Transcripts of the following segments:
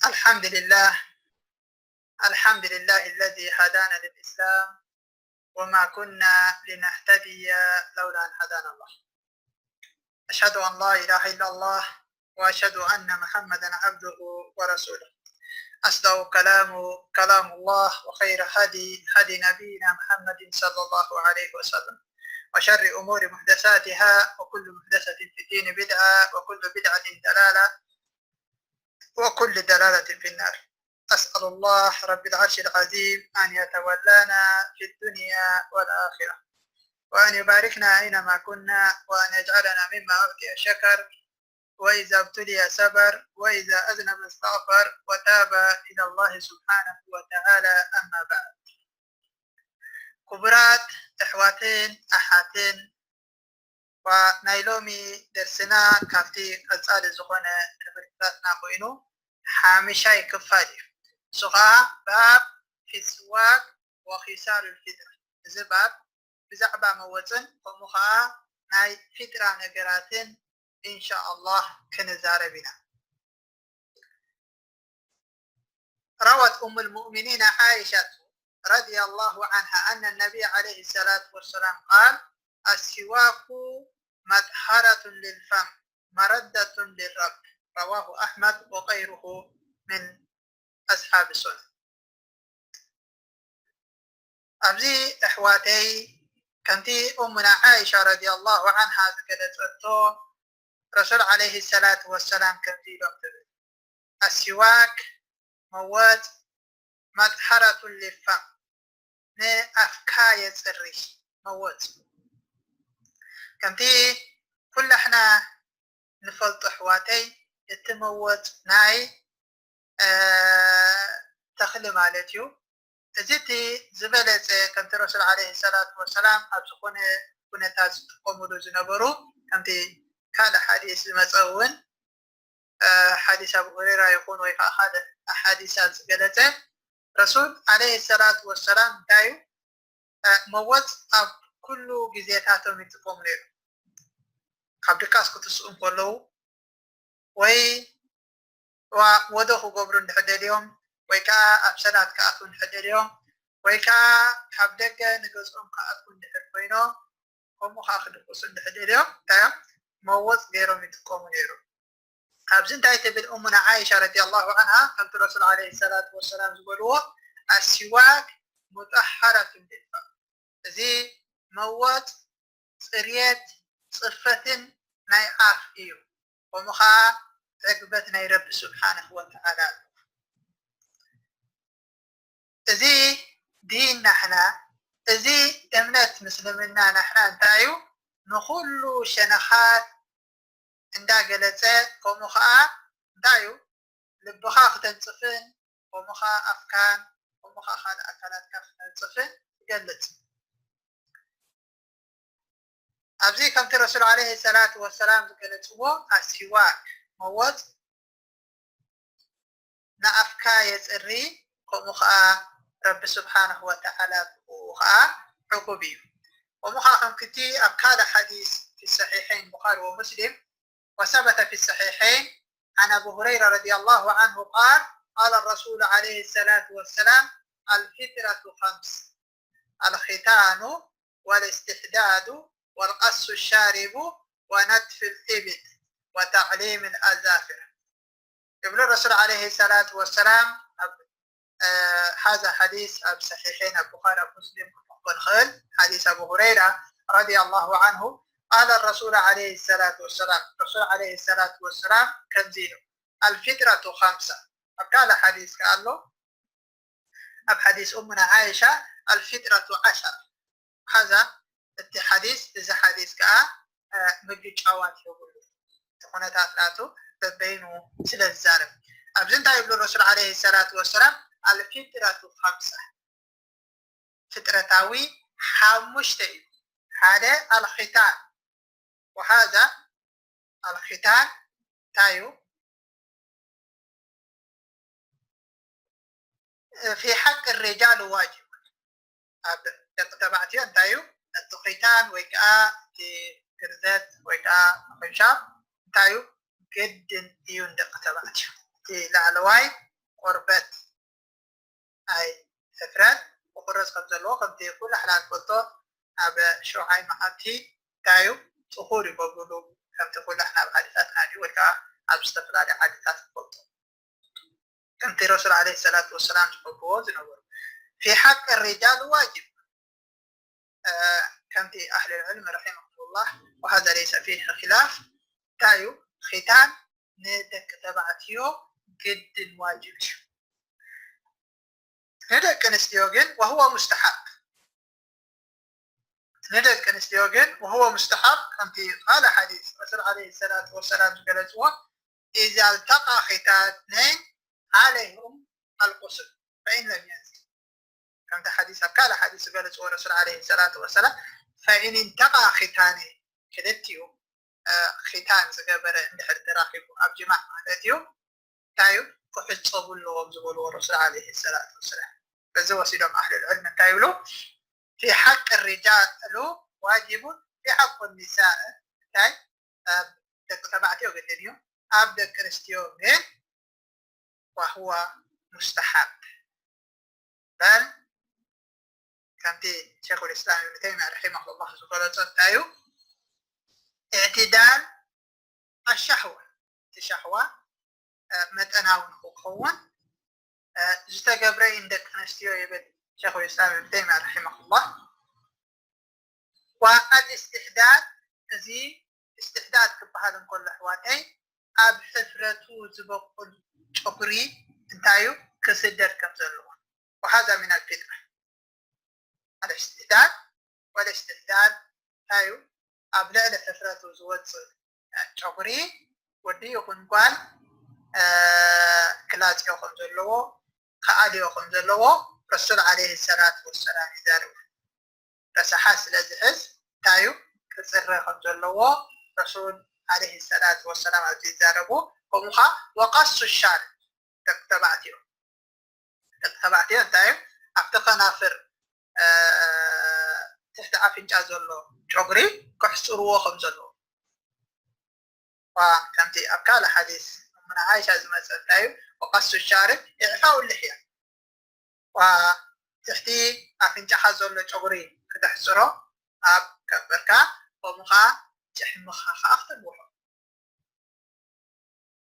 الحمد لله. الحمد لله الذي هدانا للإسلام وما كنا لنهتدي لولا أن هدانا الله. أشهد أن لا إله إلا الله وأشهد أن محمدا عبده ورسوله. أصدق كلام كلام الله وخير هدي هدي نبينا محمد صلى الله عليه وسلم وشر أمور محدثاتها وكل محدثة في الدين بدعة وكل بدعة دلالة وكل دلالة في النار. أسأل الله رب العرش العظيم أن يتولانا في الدنيا والآخرة وأن يباركنا أينما كنا وأن يجعلنا مما أعطي شكر وإذا ابتلي صبر وإذا أذنب استغفر وتاب إلى الله سبحانه وتعالى. أما بعد. ክቡራት ኣሕዋትን ኣሓትን፣ ዋ ናይ ሎሚ ደርስና ካብቲ ቀጻሊ ዝኾነ ትምህርትታትና ኮይኑ ሓምሻይ ክፋል እዩ። እሱ ከዓ ባብ ፊስዋክ ወኺሳሉ ልፊጥራ። እዚ ባብ ብዛዕባ መወፅን ከምኡ ከዓ ናይ ፊጥራ ነገራትን ኢንሻ ኣላህ ክንዛረብ ኢና። روت أم المؤمنين عائشة رضي الله عنها أن النبي عليه الصلاة والسلام قال: السواك مطهرة للفم مردة للرب. رواه أحمد وغيره من أصحاب السنن. ኣብዚ ኣሕዋተይ ከምቲ ኡሙና ዓኢሻ ረዲየላሁ ዓንሃ ዝገለጸቶ ረሱል ዓለይሂ ሰላቱ ወሰላም ከምዚ ኢሎም ትብል፣ ኣሲዋክ መወፅ መጥሐረቱን ሊፋም፣ ንኣፍካ የፅሪ መወፅ። ከምቲ ኩላሕና ንፈልጦ ኣሕዋተይ እቲ መወፅ ናይ ተኽሊ ማለት እዩ። እዚ እቲ ዝበለፀ ከምቲ ረሱል ዓለይሂ ሰላቱ ወሰላም ኣብ ዝኾነ ኩነታት ዝጥቀሙሉ ዝነበሩ ከምቲ ካልእ ሓዲስ ዝመፀ እውን ሓዲስ ኣቡ ሁረይራ ይኹን ወይ ከዓ ካልእ ሓዲሳት ዝገለፀ ረሱል ዓለይሂ ሰላቱ ወሰላም እንታይ እዩ መወፅ ኣብ ኩሉ ግዜታቶም ይጥቀሙ ነይሩ። ካብ ድቃስ ክትስኡ እንከለዉ ወይ ወዶ ክገብሩ እንድሕር ደልዮም ወይ ከዓ ኣብ ሰላት ክኣትዉ እንድሕር ደልዮም ወይ ከዓ ካብ ደገ ንገዝኦም ክኣትዉ እንድሕር ኮይኖም ከምኡ ከዓ ክድቅሱ እንድሕር ደልዮም እንታይ እዮም መወፅ ገይሮም ይጥቀሙ ነይሩ። ኣብዚ እንታይ ትብል እሙና ዓኢሻ ረዲየላሁ ዓንሃ ከምቲ ረሱል ዓለይሂ ሰላቱ ወሰላም ዝበልዎ ኣሲዋክ ሙጠሐረቱን ሊልፈም፣ እዚ መወፅ ፅርየት ፅፈትን ናይ ኣፍ እዩ። ከምኡ ከዓ ዕግበት ናይ ረቢ ስብሓንሁ ወተዓላ ኣሎ። እዚ ዲን ናሕና፣ እዚ እምነት ምስልምና ናሕና እንታይ እዩ? ንኹሉ ሸነኻት እንዳገለፀ ከምኡ ከዓ እንታይ እዩ ልብኻ ክተንፅፍን ከምኡ ከዓ ኣፍካን ከምኡ ከዓ ካልእ ኣካላትካ ክተንፅፍን ይገልፅ። ኣብዚ ከምቲ ረሱል ዓለይሂ ሰላቱ ወሰላም ዝገለፅዎ ኣሲዋክ መወፅ ንኣፍካ የፅሪ፣ ከምኡ ከዓ ረቢ ስብሓንሁ ወተዓላ ብኡ ከዓ ዕጉብ እዩ። ከምኡ ከዓ ከምክቲ ኣብ ካልእ ሓዲስ ፊ ሰሒሐይን ቡኻሪ ወሙስሊም وثبت في الصحيحين عن أبي هريرة رضي الله عنه قال قال الرسول عليه الصلاة والسلام الفطرة خمس الختان والاستحداد والقص الشارب ونتف الإبط وتعليم الأظافر. ይብሉ ረሱል ዓለይሂ ሰላቱ ወሰላም ኣብ ሃዛ ሓዲስ ኣብ ሰሒሐይን ኣብ ቡኻሪ ኣብ ሙስሊም ክንረኽቦ ንኽእል ሓዲስ ኣቡ ሁረይራ ረዲየላሁ ዓንሁ ቃለ ረሱል ዓለይሂ ሰላቱ ወሰላም ረሱል ዓለይሂ ሰላቱ ወሰላም ከምዚ ኢሉ ኣልፊጥረቱ ኻምሳ ኣብ ካልእ ሓዲስ ከኣ ኣሎ ኣብ ሓዲስ ኡሙና ዓኢሻ ኣልፊጥረቱ ዓሸር ሃዛ እቲ ሓዲስ እዚ ሓዲስ ከኣ ምግጫዋት የብሉ እቲ ኩነታት ናቱ በበይኑ ስለ ዝዛረብ ኣብዚ እንታይ ይብሉ ረሱል ዓለይሂ ሰላቱ ወሰላም ኣልፊጥረቱ ኻምሳ ፍጥረታዊ ሓሙሽተ እዩ ሓደ ኣልኺታን ወሃዛ ኣልኺታን እንታይ እዩ في حق الرجال واجب ኣብ ደቂ ተባዕትዮ እንታይ እዩ እቲ ኺታን ወይ ከዓ እቲ ግርዘት ወይ ከዓ ምኽንሻብ እንታይ እዩ ግድን እዩ ንደቂ ተባዕትዮ እቲ ላዕለዋይ ቆርበት ናይ ሕፍረት ክቑረጽ ከም ዘለዎ ከምቲ ኩላሕና ንፈልጦ ኣብ ሸውዓይ መዓልቲ እንታይ እዩ ጥኹር ይገብሩሉ ከምቲ ኩላሕና ኣብ ዓድታትና ድዩ ወይ ከዓ ኣብ ዝተፈላለዩ ዓድታት ንፈልጦ ከምቲ ረሱል ዓለይሂ ሰላቱ ወሰላም ዝገብርዎ ዝነበሩ في حق الرجال واجب ከምቲ ኣህል ዕልም ረሒመሁላህ وهذا ليس فيه خلاف እንታይ እዩ ኺታን ንደቂ ተባዕትዮ ግድን ዋጅብ እዩ ንደቂ ኣንስትዮ ግን وهو مستحب ንደቂ ኣንስትዮ ግን وهو مستحب ከምቲ ቃለ ሓዲስ ረሱል ዓለይሂ ሰላቱ ወሰላም ዝገለፅዎ إذا التقى ختانين عليهم الغسل فإن لم ينزل ከምቲ ሓዲስ ኣብ ካልእ ሓዲስ ዝገለፅዎ ረሱል ዓለይሂ ሰላቱ ወሰላም فإن التقى ختانين ክልቲኡ ኺታን ዝገበረ እንድሕር ተራኺቡ ኣብ ጅማዕ ማለት እዩ እንታይ እዩ ክሕፀቡ ኣለዎም ዝበልዎ ረሱል ዓለይሂ ሰላቱ ወሰላም በዚ ወሲዶም ኣህል ዕልም እንታይ ይብሉ في حق الرجال واجب في حق النساء እንታይ ኣብ ደቂ ተባዕትዮ ግድን እዩ ኣብ ደቂ ኣንስትዮ ግን وهو مستحب بل ከምቲ ሸይኹል እስላም ኢብን ተይሚያ ረሒመሁላህ ዝገለፆ እንታይ እዩ اعتدال الشهوة እቲ ሻህዋ መጠናዊ ንክኸውን ዝተገብረ እዩ ንደቂ ኣንስትዮ ይብል ሸይኹል እስላም ኢብን ተይሚያ ረሒመሁላህ والاستحداد እዚ استحداد ክበሃል እንከሎ ኣሕዋተይ ኣብ ሕፍረቱ ዝበቁል ጨጉሪ እንታይ እዩ ክስደድ ከም ዘለዎ وهذا من الفطرة الاستحداد والاستحداد እንታይ እዩ ኣብ ልዕሊ ሕፍረቱ ዝወፅእ ጨጉሪ ወዲ ይኹን ጓል ክላፅዮ ከም ዘለዎ ክኣልዮ ከም ዘለዎ ረሱል ዓለይሂ ሰላቱ ወሰላም ይዛረቡ ረሳሓ ስለ ዝሕዝ እንታይ እዩ ክፅረ ከም ዘለዎ ረሱል ዓለይሂ ሰላቱ ወሰላም ኣብዚ ይዛረቡ ከምኡ ከዓ وقص الشارب ደቂ ተባዕትዮ ደቂ ተባዕትዮ እንታይ እዩ ኣብቲ ከናፍር ትሕቲ ኣፍንጫ ዘሎ ጨጉሪ ክሕፅርዎ ከም ዘለዎ ከምቲ ኣብ ካልእ ሓዲስ እሙና ዓይሻ ዝመፀ እንታይ እዩ وقص الشارب إعفاء اللحية ትሕቲ ኣፍንጫኻ ዘሎ ጨጉሪ ክተሕፅሮ ኣብ ከንፈርካ ከምኡ ከዓ ጭሕምኻ ከዓ ክተንውሖ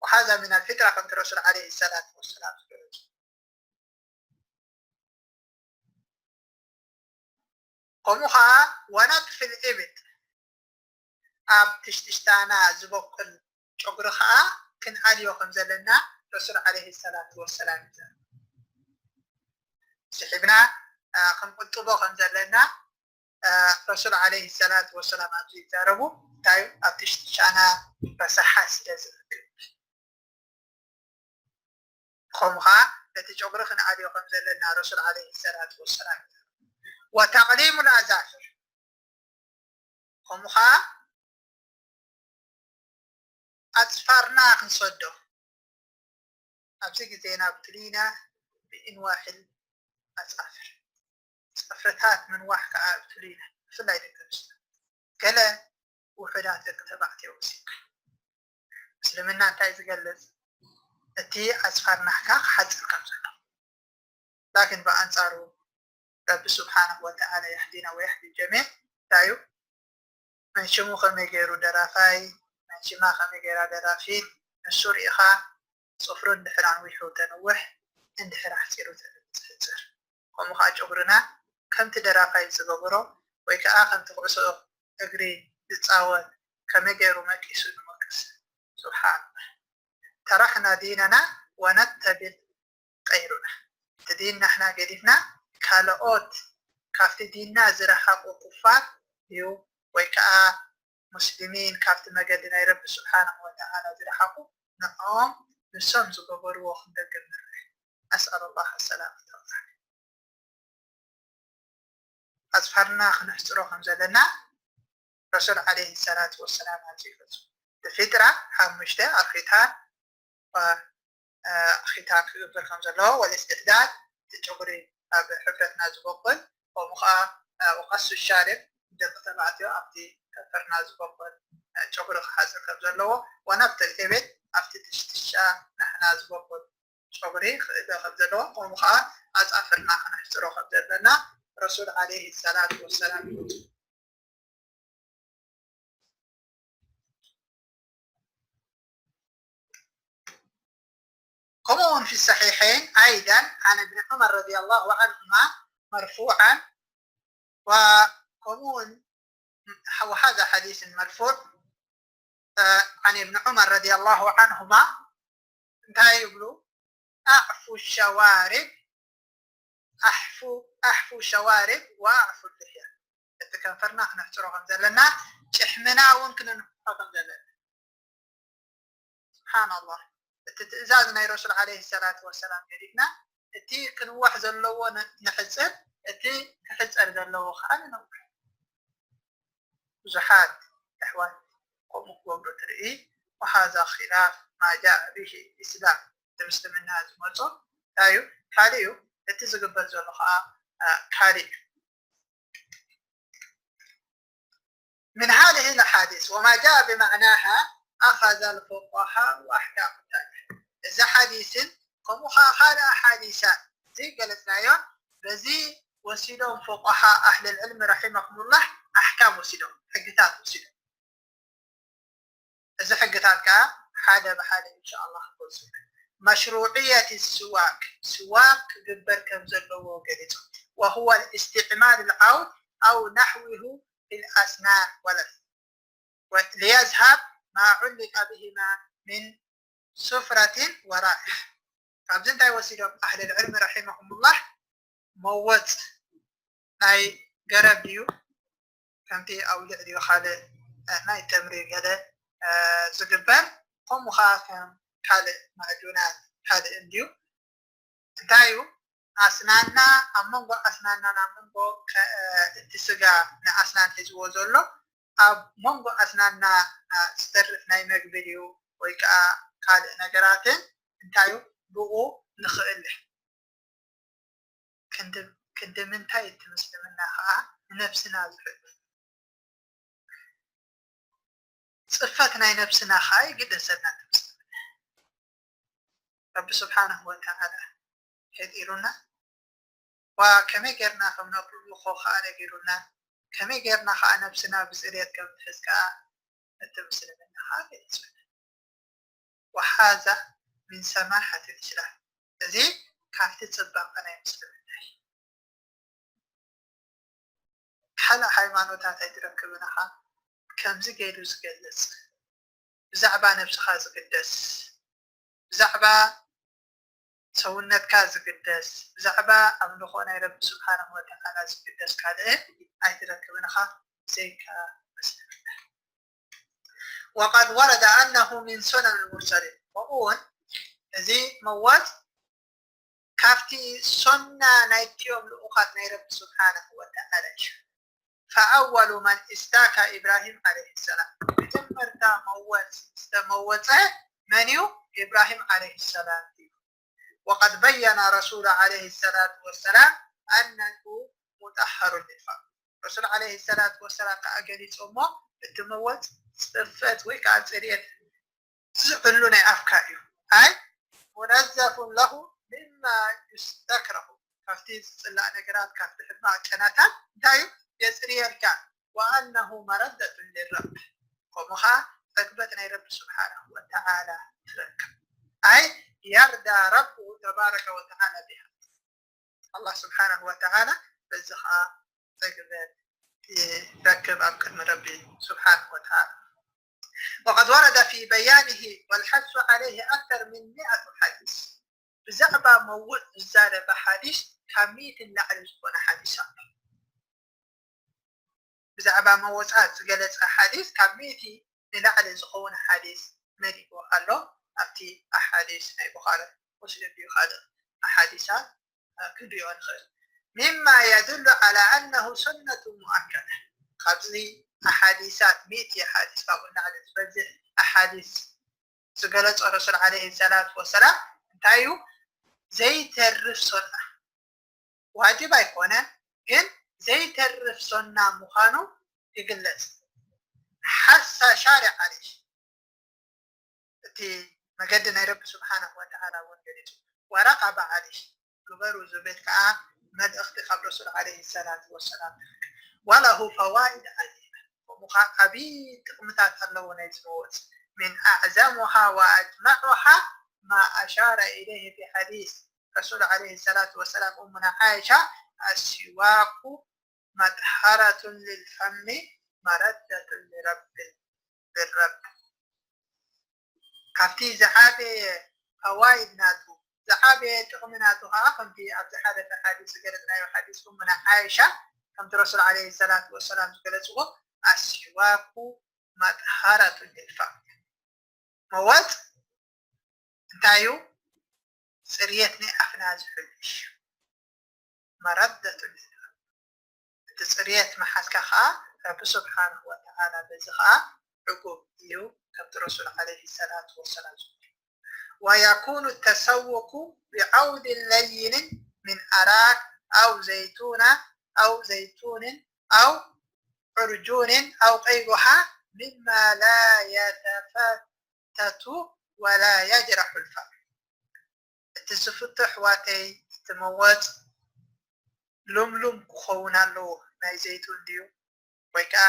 وهذا من الفطرة ከምቲ ረሱል ዓለይሂ ሰላቱ ወሰላም ዝገለፁ ከምኡ ከዓ ونتف الإبط ኣብ ትሽትሽታና ዝበቁል ጨጉሪ ከዓ ክንኣልዮ ከም ዘለና ረሱል ዓለይሂ ሰላቱ ወሰላም ይዛረቡ ስሒብና ክንቁጥቦ ከም ዘለና ረሱል ዓለይሂ ሰላቱ ወሰላም ኣብዚ ይዛረቡ እንታይ ኣብ ትሽትሻና ረሳሓ ስለ ዝረክብ ከምኡ ከዓ ነቲ ጨጉሪ ክንኣልዮ ከም ዘለና ረሱል ዓለይሂ ሰላቱ ወሰላም ይዛረቡ وتقليم الأظافر ከምኡ ከዓ ኣፅፋርና ክንሰዶ ኣብዚ ግዜ ናብ ትልይና ብእንዋሕል ኣፃፍር ፅፍርታት ምንዋሕ ከዓ ኣብ ትልይና ብፍላይ ደቂ ኣንስትዮ ገለ ውሑዳት ደቂ ተባዕትዮ ወሲድካ እስልምና እንታይ ዝገልፅ እቲ ኣፅፋር ናሕካ ክሓፅር ከም ዘሎ ላኪን ብኣንፃሩ ረቢ ስብሓንሁ ወተዓላ የሕዲና ወየሕዲ ጀሚዕ እንታይ እዩ መንሽሙ ከመይ ገይሩ ደራፋይ መንሽማ ከመይ ገይራ ደራፊት ንሱ ርኢኻ ፅፍሩ እንድሕር ኣንዊሑ ተንውሕ እንድሕር ኣሕፂሩ ትሕፅር ከምኡ ከዓ ጨጉርና ከምቲ ደራፋይ ዝገብሮ ወይ ከዓ ከምቲ ኩዕሶ እግሪ ዝፃወት ከመይ ገይሩ መቂሱ ንምቅስ ስብሓንላ ተረክና ዲነና ወነተብል ቀይሩና እቲ ዲን ናሕና ገዲፍና ካልኦት ካብቲ ዲንና ዝረሓቁ ኩፋር እዩ ወይ ከዓ ሙስሊሚን ካብቲ መገዲ ናይ ረቢ ስብሓንሁ ወተዓላ ዝረሓቁ ንዕኦም ንሶም ዝገበርዎ ክንደግም ንርኢ ኣስኣል ላህ ሰላመተ ወልዓፊያ ኣፅፋርና ክነሕፅሮ ከም ዘለና ረሱል ዓለይሂ ሰላቱ ወሰላም ኣብዚ ይገልፁ ብፊጥራ ሓሙሽተ ኣርኺታ ኣርኺታ ክግበር ከም ዘለዎ ወልእስትሕዳድ እቲ ጨጉሪ ኣብ ሕብረትና ዝበቁል ከምኡ ከዓ ወቀሱ ሻርብ ደቂ ተባዕትዮ ኣብቲ ከንፈርና ዝበቁል ጨጉሪ ክሓፅር ከም ዘለዎ ወነብተል ኢብል ኣብቲ ትሽትሻ ናሕና ዝበቁል ጨጉሪ ክእለ ከም ዘለዎ፣ ከምኡ ከዓ ኣፃፍርና ክነሕፅሮ ከም ዘለና ረሱል ዓለይሂ ሰላቱ ወሰላም ይገልፁ። ከምኡ እውን في الصحيحين أيضا عن ابن عمر رضي الله عنهما مرفوعا، وكمون وهذا حديث مرفوع عن ابن عمر رضي الله عنهما، እንታይ ይብሉ? أعفوا الشوارب، أعفوا أعفوا الشوارب وأعفوا اللحية። እቲ ከንፈርና ክነሕፅሮ ከም ዘለና ጭሕምና እውን ክንንሕፎ ከም ዘለና። ስብሓንላህ፣ እቲ ትእዛዝ ናይ ረሱል ዓለይሂ ሰላቱ ወሰላም ገዲፍና እቲ ክንዋሕ ዘለዎ ን- ንሕፅር፣ እቲ ክሕፀር ዘለዎ ከዓ ንነውሕ። ብዙሓት ኣሕዋት ከምኡ ክገብሩ ትርኢ። وهذا خلاف ما جاء به الإسلام። እቲ ምስልምና ዝመፆ እንታይ እዩ? ካልእ እዩ። እቲ ዝግበር ዘሎ ከዓ ካልእ እዩ። من هذه الأحاديث وما جاء بمعناها أخذ الفقهاء وأحكام التابعين. እዚ ሓዲስን ከምኡ ከዓ ካልእ ሓዲሳት እዚ ገለፅናዮ በዚ ወሲዶም فقهاء أهل العلم رحمهم الله ኣሕካም ወሲዶም፣ ሕግታት ወሲዶም። እዚ ሕግታት ከዓ ሓደ ብሓደ إن شاء الله ክገልፁ። مشروعية السواك، ስዋክ ክግበር ከም ዘለዎ ገሊፁ። وهو الاستعمال العود أو نحوه في الأسنان ولث ليذهب ما علق بهما من سفرة ورائحة። ካብዚ እንታይ ወሲዶም ኣህል ልዕልሚ ረሒመሁሙላህ? መወፅ ናይ ገረብ ድዩ፣ ከምቲ ኣውልዕ ድዩ፣ ካልእ ናይ ተምሪ ገለ ዝግበር፣ ከምኡ ከዓ ከም ካልእ ማዕዱናት ካልእ እንድዩ። እንታይ እዩ ኣስናንና፣ ኣብ መንጎ ኣስናንናን ኣብ መንጎ እቲ ስጋ ንኣስናን ሒዝዎ ዘሎ፣ ኣብ መንጎ ኣስናንና ዝተርፍ ናይ መግቢ ድዩ ወይ ከዓ ካልእ ነገራትን እንታይ እዩ ብኡ ንኽእል ክንዲ ምንታይ እቲ ምስልምና ከዓ ንነብስና ዝሕሉ ፅፈት ናይ ነብስና ከዓ ይግደሰና እቲ ምስልምና። ረቢ ስብሓንሁ ወተዓላ ፈጢሩና ዋ ከመይ ጌርና ከም ነብልኾ ከዓ ነጊሩና፣ ከመይ ጌርና ከዓ ነብስና ብፅሬት ከም ንሕዝ ከዓ እቲ ምስልምና ከዓ ገሊፁና። وهذا من سماحة الإسلام። እዚ ካብቲ ፅባቐ ናይ ምስልምና እዩ። ካልእ ሃይማኖታት ኣይትረክብን ኢኻ ከምዚ ገይሩ ዝገልፅ፣ ብዛዕባ ነብስኻ ዝግደስ፣ ብዛዕባ ሰውነትካ ዝግደስ፣ ብዛዕባ ኣምልኾ ናይ ረቢ ስብሓንሁ ወተዓላ ዝግደስ ካልእ ኣይትረክብን ኢኻ ብዘይካ ምስልምና። وقد ورد أنه من سنن المرسلين. ከምኡ እውን እዚ መዋፅ ካብቲ ሶና ናይቲኦም ልኡኻት ናይ ረቢ ስብሓንሁ ወተዓላ እዩ። فأول من استاك إبراهيم عليه السلام. መጀመርታ መወፅ ዝተመወፀ መን እዩ? ኢብራሂም ዓለይሂ ሰላም እዩ። وقد بين رسول عليه الصلاة والسلام أنه مطهر للفم. ረሱል ዓለይሂ ሰላቱ ወሰላም ከዓ ገሊፆሞ እቲ መወፅ ፅፈት ወይ ከዓ ፅርየት ዝሕሉ ናይ ኣፍካ እዩ። ኣይ منظف له مما يستكره፣ ካብቲ ዝፅላእ ነገራት፣ ካብቲ ሕማቕ ጨናታት እንታይ እዩ የፅርየልካ። وأنه مردة للرب، ከምኡ ከዓ ዕግበት ናይ ረቢ ስብሓንሁ ወተዓላ ትረክብ። ኣይ يرضى ربه تبارك وتعالى بها، ኣላህ ስብሓንሁ ወተዓላ በዚ ከዓ ዕግበት ይረክብ ኣብ ቅድሚ ረቢ ስብሓንሁ ወተዓላ። وقد ورد في بيانه والحث عليه أكثر من مئة حديث. ብዛዕባ መውፅ ዝዛረበ ሓዲስ ካብ ሚእቲ ንላዕሊ ዝኾነ ሓዲስ ኣሎ። ብዛዕባ መወፃት ዝገለፀ ሓዲስ ካብ ሚእቲ ንላዕሊ ዝኸውን ሓዲስ መሊኡ ኣሎ። ኣብቲ ኣሓዲስ ናይ ቡኻሪ ሙስሊም ድዩ ካልእ ኣሓዲሳት ክንሪኦ ንኽእል። مما يدل على أنه سنة مؤكدة። ካብዚ ኣሓዲሳት ሚእቲ ሓዲስ ካብኡ ንላዕሊ ዝበዝሕ ኣሓዲስ ዝገለፆ ረሱል ዓለይሂ ሰላቱ ወሰላም እንታይ እዩ? ዘይተርፍ ሶና ዋጅብ ኣይኮነን፣ ግን ዘይተርፍ ሶና ምዃኑ ይግለፅ። ሓሳ ሻሪዕ ዓለይሂ እቲ መገዲ ናይ ረቢ ስብሓንሁ ወተዓላ እውን ገሊፁ። ወረቃ ብዓሊ ግበሩ ዝብል ከዓ መልእኽቲ ካብ ረሱል ዓለይሂ ሰላቱ ወሰላም። ወለሁ ፈዋኢድ ዓዚማ፣ ከምኡ ከዓ ዓብዪ ጥቕምታት ኣለዎ ናይዚ መወፅ። ምን ኣዕዘሙሃ ወኣጅመዑሃ ማ ኣሻረ ኢለይህ ፊ ሓዲስ ረሱል ዓለይሂ ሰላቱ ወሰላም እሙና ዓይሻ ኣሲዋኩ መጥሃረቱን ልልፈሚ መረደቱን ልረብ ልረብ። ካብቲ ዝዓበየ ፈዋይድ ናቱ ዝዓበየ ጥቕሚ ናቱ ከዓ ከምቲ ኣብዚ ሓደ ሓዲስ ዝገለፅናዮ ሓዲስ እሙና ዓይሻ ከምቲ ረሱል ዓለይሂ ሰላቱ ወሰላም ዝገለፅዎ ኣሲዋኩ መጥሃረቱን ልልፈም መወፅ እንታይ እዩ? ፅርየት ናይ ኣፍና ዝሕልሽ መረደቱ እቲ ፅርየት መሓዝካ ከዓ ረቢ ስብሓንሁ ወተዓላ በዚ ከዓ ዕጉብ እዩ ከምቲ ረሱል ዓለይሂ ሰላቱ ወሰላም ዝብል ወየኩኑ ተሰውኩ ብዐውድ ለይንን ምን ኣራክ ኣው ዘይቱና ኣው ዘይቱንን ኣው ዑርጁንን ኣው ቀይሩሃ ምማ ላ የተፈተቱ ወላ የጅረሑ ልፈም እቲ ዝፍቶ ኣሕዋተይ እቲ መወፅ ሉምሉም ክኸውን ኣለዎ ናይ ዘይቱን ድዩ ወይ ከዓ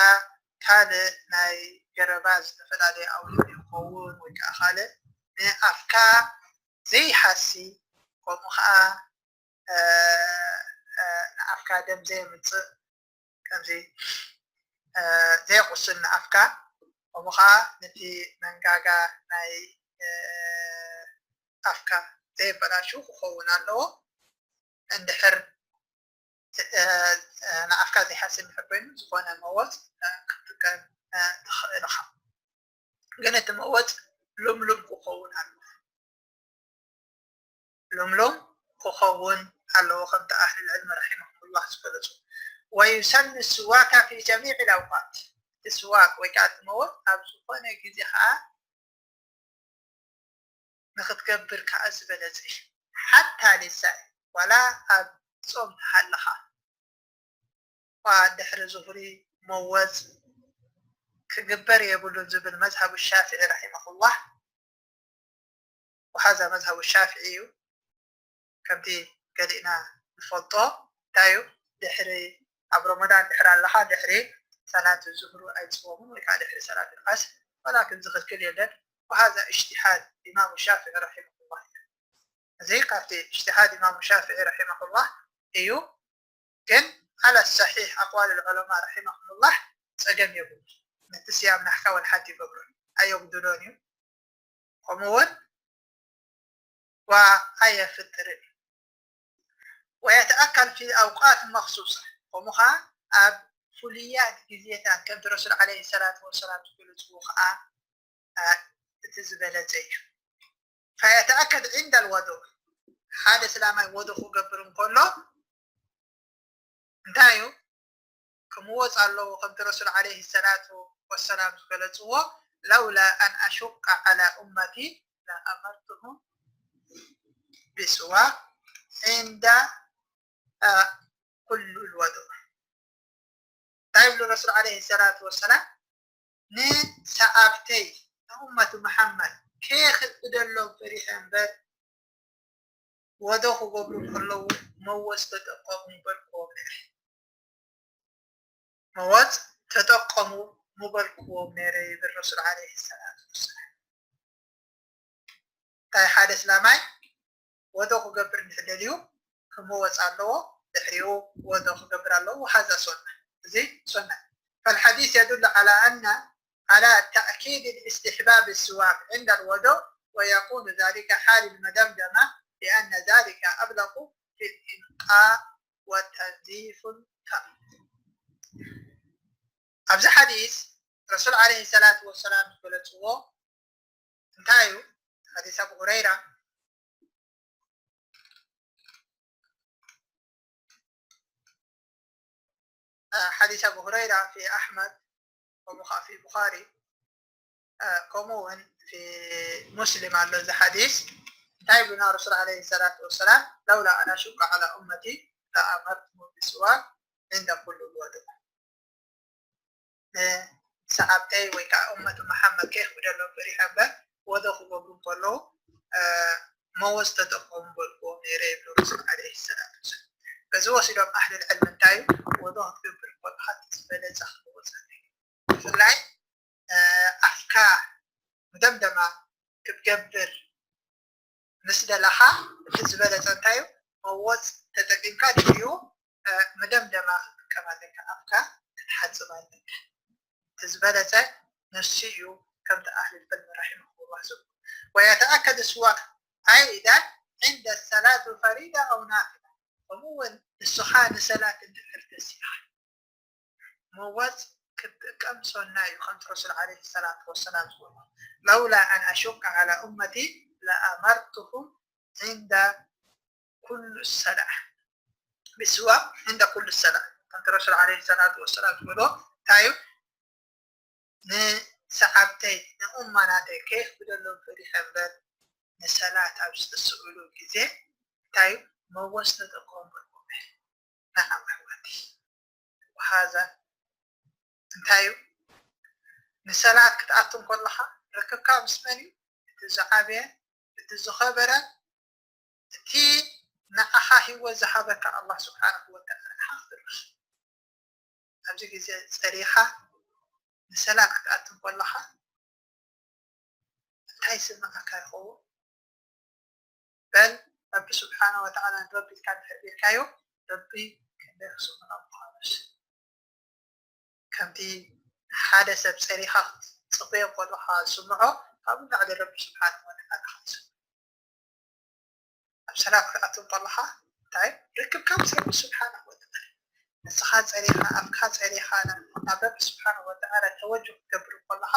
ካልእ ናይ ገረባ ዝተፈላለየ ኣውልዕ ይኸውን ወይ ከዓ ካልእ ንኣፍካ ዘይሃሲ ከምኡ ከዓ ንኣፍካ ደም ዘየምፅእ ከምዚ ዘየቁስል ንኣፍካ ከምኡ ከዓ ነቲ መንጋጋ ናይ ኣፍካ ዘየበላሹ ክኸውን ኣለዎ እንድሕር ንኣፍካ ዘይሓስብ እንድሕር ኮይኑ ዝኾነ መወፅ ክትጥቀም ትኽእል ኢኻ ግን እቲ መወፅ ሉምሉም ክኸውን ኣለዎ ሉምሉም ክኸውን ኣለዎ ከምቲ ኣህል ዕልሚ ረሒመሁሙላህ ዝገለፁ ወዩሰኑ ስዋካ ፊ ጀሚዕ ልኣውቃት እቲ ስዋክ ወይ ከዓ እቲ መወፅ ኣብ ዝኾነ ግዜ ከዓ ንክትገብር ከዓ ዝበለፀ እዩ ሓታ ሊሳይ ዋላ ኣብ ፆም ተሃለኻ ድሕሪ ዙህሪ መወፅ ክግበር የብሉን ዝብል መዝሃቡ ሻፍዒ ረሒመሁላህ ወሃዛ መዝሃቡ ሻፍዒ እዩ ከምቲ ገሊእና ንፈልጦ እንታይ እዩ ድሕሪ ኣብ ረመዳን ድሕሪ ኣለኻ ድሕሪ ሰላት ዙህሩ ኣይፅወሙን ወይ ከዓ ድሕሪ ሰላት ዓስር ወላክን ዝኽልክል የለን ወሃዛ እጅትሃድ ኢማሙ ሻፍዒ ረሒመሁላህ እዩ እዚ ካብቲ እጅትሃድ ኢማሙ ሻፍዒ ረሒመሁላህ እዩ ግን ዓላ ሰሒሕ ኣቅዋል ልዑለማ ረሒመሁሙላህ ፀገም የብሉ ነቲ ስያም ናሕካ ወልሓድ ይገብሩ ኣየጉድሎን እዩ ከምኡውን ዋ ኣየፍጥርን እዩ ወየተኣከል ፊ ኣውቃት መክሱሳ ከምኡ ከዓ ኣብ ፍሉያት ግዜታት ከምቲ ረሱል ዓለይሂ ሰላቱ ወሰላም ዝገለፅዎ ከዓ እቲ ዝበለፀ እዩ ፈየተኣከድ ዕንደ ልወዱእ ሓደ እስላማይ ወዱ ክገብር እንከሎ እንታይ እዩ ክምወፅ ኣለዎ ከምቲ ረሱል ዓለይሂ ሰላቱ ወሰላም ዝገለፅዎ ለውላ ኣን ኣሹቀ ዓላ ኡመቲ ለኣመርቱሁም ቢስዋክ ዕንደ ኩሉ ልወዱእ እንታይ ይብሉ ረሱል ዓለይሂ ሰላቱ ወሰላም ንሰዓብተይ ንኡመቱ መሓመድ ከየኽብደሎም ፈሪሐ እምበር ወዶ ክገብሩ ከለዉ መወፅ ተጠቀሙ ምበልክዎም ነይረ መወፅ ተጠቀሙ ምበልክዎም ነይረ ይብል ረሱል ዓለይሂ ሰላቱ ወሰላም እንታይ ሓደ እስላማይ ወዶ ክገብር እንድሕር ደልዩ ክመወፅ ኣለዎ ድሕሪኡ ወዶ ክገብር ኣለዎ وهذا سنة እዚ سنة فالحديث يدل على أن على تأكيد الاستحباب السواك عند الوضوء ويكون ذلك حال المدمدمة لأن ذلك أبلغ في الإنقاء والتنظيف التام ኣብዚ ሓዲስ ረሱል ዓለይሂ ሰላቱ ወሰላም ዝገለፅዎ እንታይ እዩ? ሓዲስ ኣቡ ሁረይራ ሓዲስ ኣቡ ሁረይራ ፊ ኣሕመድ ከምኡ ከዓ ፊ ቡኻሪ ከምኡ እውን ፊ ሙስሊም ኣሎ እዚ ሓዲስ እንታይ ይብሉና ረሱል ዓለይሂ ሰላቱ ወሰላም ለውላ ኣን ኣሹቀ ዓላ ኡመቲ ለኣመርቱሁም ቢስዋክ ዕንደ ኩሉ ወዱእ ንሰዓብተይ ወይ ከዓ እመቱ መሓመድ ከየኽብደሎም ፈሪሐ እምበር ወዶ ክገብሩ ከለዉ መወዝ ተጠቀሙ በልክዎ ነይረ ይብሉ ረሱል ዓለይሂ ሰላቱ ወሰላም። በዚ ወሲዶም ኣህል ልዕልሚ እንታይ እዩ ወዶ ክትገብር ከለኻ እቲ ዝበለፀ ክትወፀ ብፍላይ ኣፍካ መደምደማ ክትገብር ምስ ደለኻ እቲ ዝበለፀ እንታይ እዩ መወዝ ተጠቂምካ ድዩ መደምደማ ክትጥቀም ኣለካ ኣፍካ ክትሓፅብ ኣለካ እቲ ዝበለፀ ንሱ እዩ ከምቲ ኣህል ልዕልሚ ረሒመሁላህ ዝብሉ ويتأكد السواك أيضا عند الصلاة الفريضة أو نافلة ከምኡ እውን ንስኻ ንሰላት እንድሕር ተሲኻ መወዝ ክትጥቀም ሶና እዩ ከምቲ ረሱል ዓለይሂ ሰላቱ ወሰላም ዝበሎ ለውላ ኣን ኣሹቀ ዓላ ኡመቲ ለኣመርቱሁም عند ኩሉ ሰላዕ ብስዋክ عند ኩሉ ሰላዕ ከምቲ ረሱል ዓለይሂ ሰላቱ ወሰላም ዝበሎ እንታይ እዩ ንሰዓብተይ ንኡማ ናተይ ከየኽብደሎም ፈሪሐ እምበር ንሰላት ኣብ ዝተስእሉ ግዜ እንታይ እዩ መወዝ ተጠቀሙ በልኩም ነዓም ኣሕዋተይ وهذا እንታይ እዩ ንሰላት ክትኣቱ ከለኻ ርክብካ ምስ መን እዩ እቲ ዝዓበየ እቲ ዝኸበረ እቲ ንዓኻ ህይወት ዝሃበካ ኣላህ ስብሓንሁ ወተዓላ ኢኻ ክትርኽ ኣብዚ ግዜ ፀሪኻ ንሰላት ክትኣቱ ከለኻ እንታይ ይስምዓካ ይኸውን በል ረቢ ስብሓነ ወተዓላ ንረቢ ኢልካ እንድሕር ጌርካዮ ረቢ ክንደይ ክስምዖ ምዃኑስ ከምቲ ሓደ ሰብ ፀሪኻ ክትፅበዮ ከለኻ ዝስምዖ ካብኡ ንላዕሊ ረቢ ስብሓነ ወተዓላ ክትስምዖ ኣብ ሰላት ክትኣቱ ከለኻ እንታይ ርክብካ ምስ ረቢ ስብሓነ ወተዓላ ንስኻ ፀሪኻ ኣፍካ ፀሪኻ ናብ ረቢ ስብሓነ ወተዓላ ተወጅህ ክትገብር ከለኻ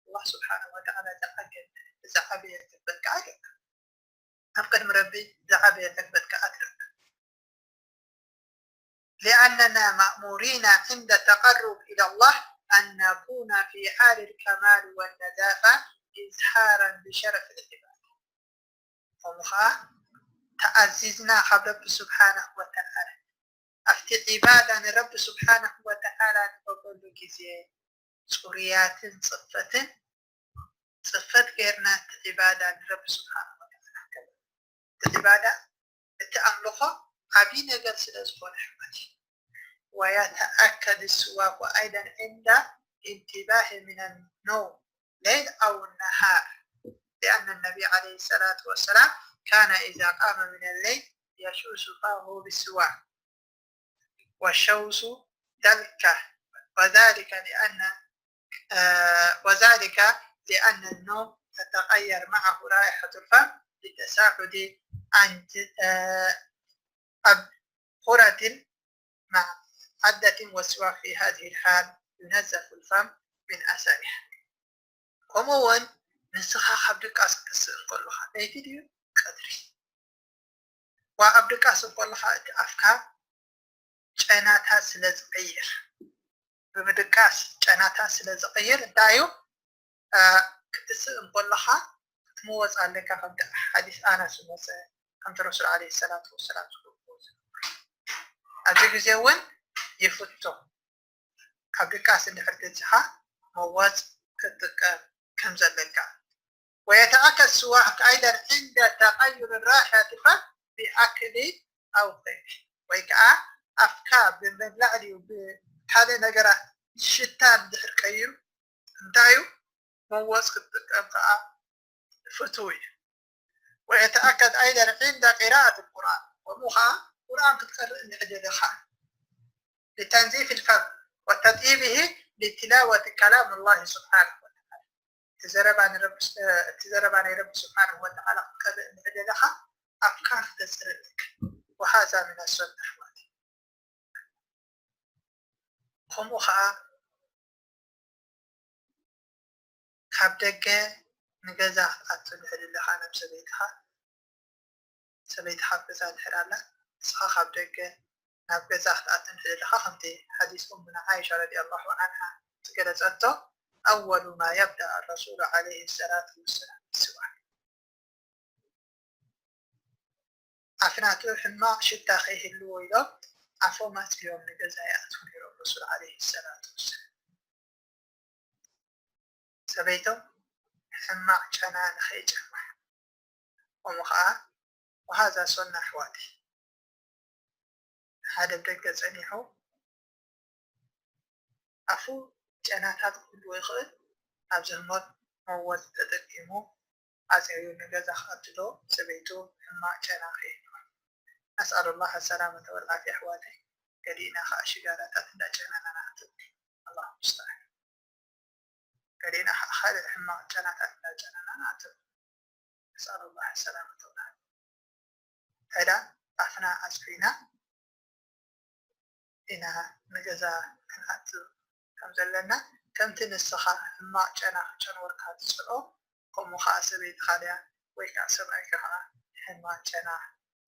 ኣላህ ስብሓነ ወተዓላ ዝዓገበ ዝዓበየ ክበልካ ኣይረክብ ኣብ ቅድሚ ረቢ ዝዓበየ ዕግበት ከኣ ትረክብ። لأننا مأمورين عند التقرب إلى الله أن نكون في حال الكمال والنزافة إظهارا لشرف العبادة. ከምኡ ኸዓ ተኣዚዝና ካብ ረቢ ስብሓነሁ ወተዓላ ኣብቲ ዒባዳ ንረቢ ስብሓነሁ ወተዓላ ንገብረሉ ግዜ ፅሩያትን ፅፈትን ፅፈት ጌርና እቲ ዒባዳ ንረቢ ስብሓነ ወተዓላ ከብር እቲ ዒባዳ እቲ ኣምልኾ ዓብዪ ነገር ስለ ዝኾነ ሕመት እዩ ويتأكد السواك أيضا عند انتباه من النوم ليل أو النهار لأن النبي عليه الصلاة والسلام كان إذا قام من الليل يشوش فاه بالسواك والشوس دلكة وذلك لأن وذلك لأن النوم تتغير معه رائحة الفم لتساعد عن أبخرة مع عدة والسواك في هذه الحال ينظف الفم من أثرها. ከምኡ እውን ንስኻ ካብ ድቃስ ክትስእ እንከለኻ ለይቲ ድዩ ቀትሪ ዋ ኣብ ድቃስ እንከለኻ እቲ ኣፍካ ጨናታት ስለ ዝቕይር ብምድቃስ ጨናታት ስለ ዝቕይር እንታይ እዩ ክትስእ እንከለኻ ክትምወፅ ኣለካ ከምቲ ሓዲስ ኣናስ ዝመፀ ከምቲ ረሱል ዓለይሂ ሰላቱ ወሰላም ዝገብርዎ ዝነበሩ ኣብዚ ግዜ እውን ይፍቶ ካብ ድቃስ እንድሕር ተዚኻ መዋፅ ክትጥቀም ከም ዘለካ ويتأكد السواك أيضا عند تغير الرائحة فبأكل أو غيره ወይ ከዓ ኣፍካ ብምብላዕ ድዩ ብካልእ ነገራት ሽታ እንድሕር ቀይሩ እንታይ እዩ መወፅ ክትጥቀም ከዓ ፍትው እዩ ويتأكد أيضا عند قراءة القرآن ከምኡ ከዓ ቁርኣን ክትቀርእ እንድሕር ደለኻ لتنظيف الفم وتطيبه لتلاوة كلام الله سبحانه وتعالى እቲ ዘረባ ናይ ረቢ ስብሓንሁ ወተዓላ ክትቀርእ እንድሕር ደለኻ ኣፍካ ክተፅርልክ وهذا من السنة ኣሕዋት ከምኡ ከዓ ካብ ደገ ንገዛ ክትኣቱ እንድሕር ኣለኻ ናብ ሰበይትኻ ሰበይትኻ ኣብ ገዛ እንድሕር ኣላ ንስኻ ካብ ደገ ናብ ገዛ ክትኣቱ እንድሕር ኣለኻ ከምቲ ሓዲስ ኡሙና ዓይሻ ረዲየላሁ ዓንሃ ዝገለፀቶ أول ما يبدأ الرسول عليه الصلاة والسلام بالسواك ኣፍናቱ ሕማቕ ሽታ ከይህልዎ ኢሎም ኣፎም ኣፅርዮም ንገዛ ይኣትዉ ነይሮም ረሱል ዓለይሂ ሰላቱ ወሰላም ሰበይቶም ሕማቕ ጨና ንኸይጨምሕ። ከምኡ ኸዓ ወሃዛ ሶና ኣሕዋተይ፣ ሓደ ብደገ ጸኒሑ ኣፉ ጨናታት ክህልዎ ይኽእል። ኣብዚ ህሞት መወዝ ተጠቂሙ ኣጽዕዩ ንገዛ ክኣቱ ዶ ሰበይቱ ሕማቕ ጨና ከይህልዋ። نسأل الله السلامة والعافية ኣሕዋተይ። ገሊእና ኸዓ ሽጋራታት እንዳጨናና ንኣትው። ኣላሁ ሙስተዓን። ገሊእና ኸዓ ካልእ ሕማቕ ጨናታት እንዳጨናና ንኣትው። نسأل الله السلامة والعافية። ሕዳ ኣፍና ኣጽፊና ኢና ንገዛ ክንኣትው ከም ዘለና፣ ከምቲ ንስኻ ሕማቕ ጨና ክጨንወካ ትጽልኦ፣ ከምኡ ኸዓ ሰበይትኻ ድያ ወይ ከዓ ሰብኣይካ ኸዓ ሕማቕ ጨና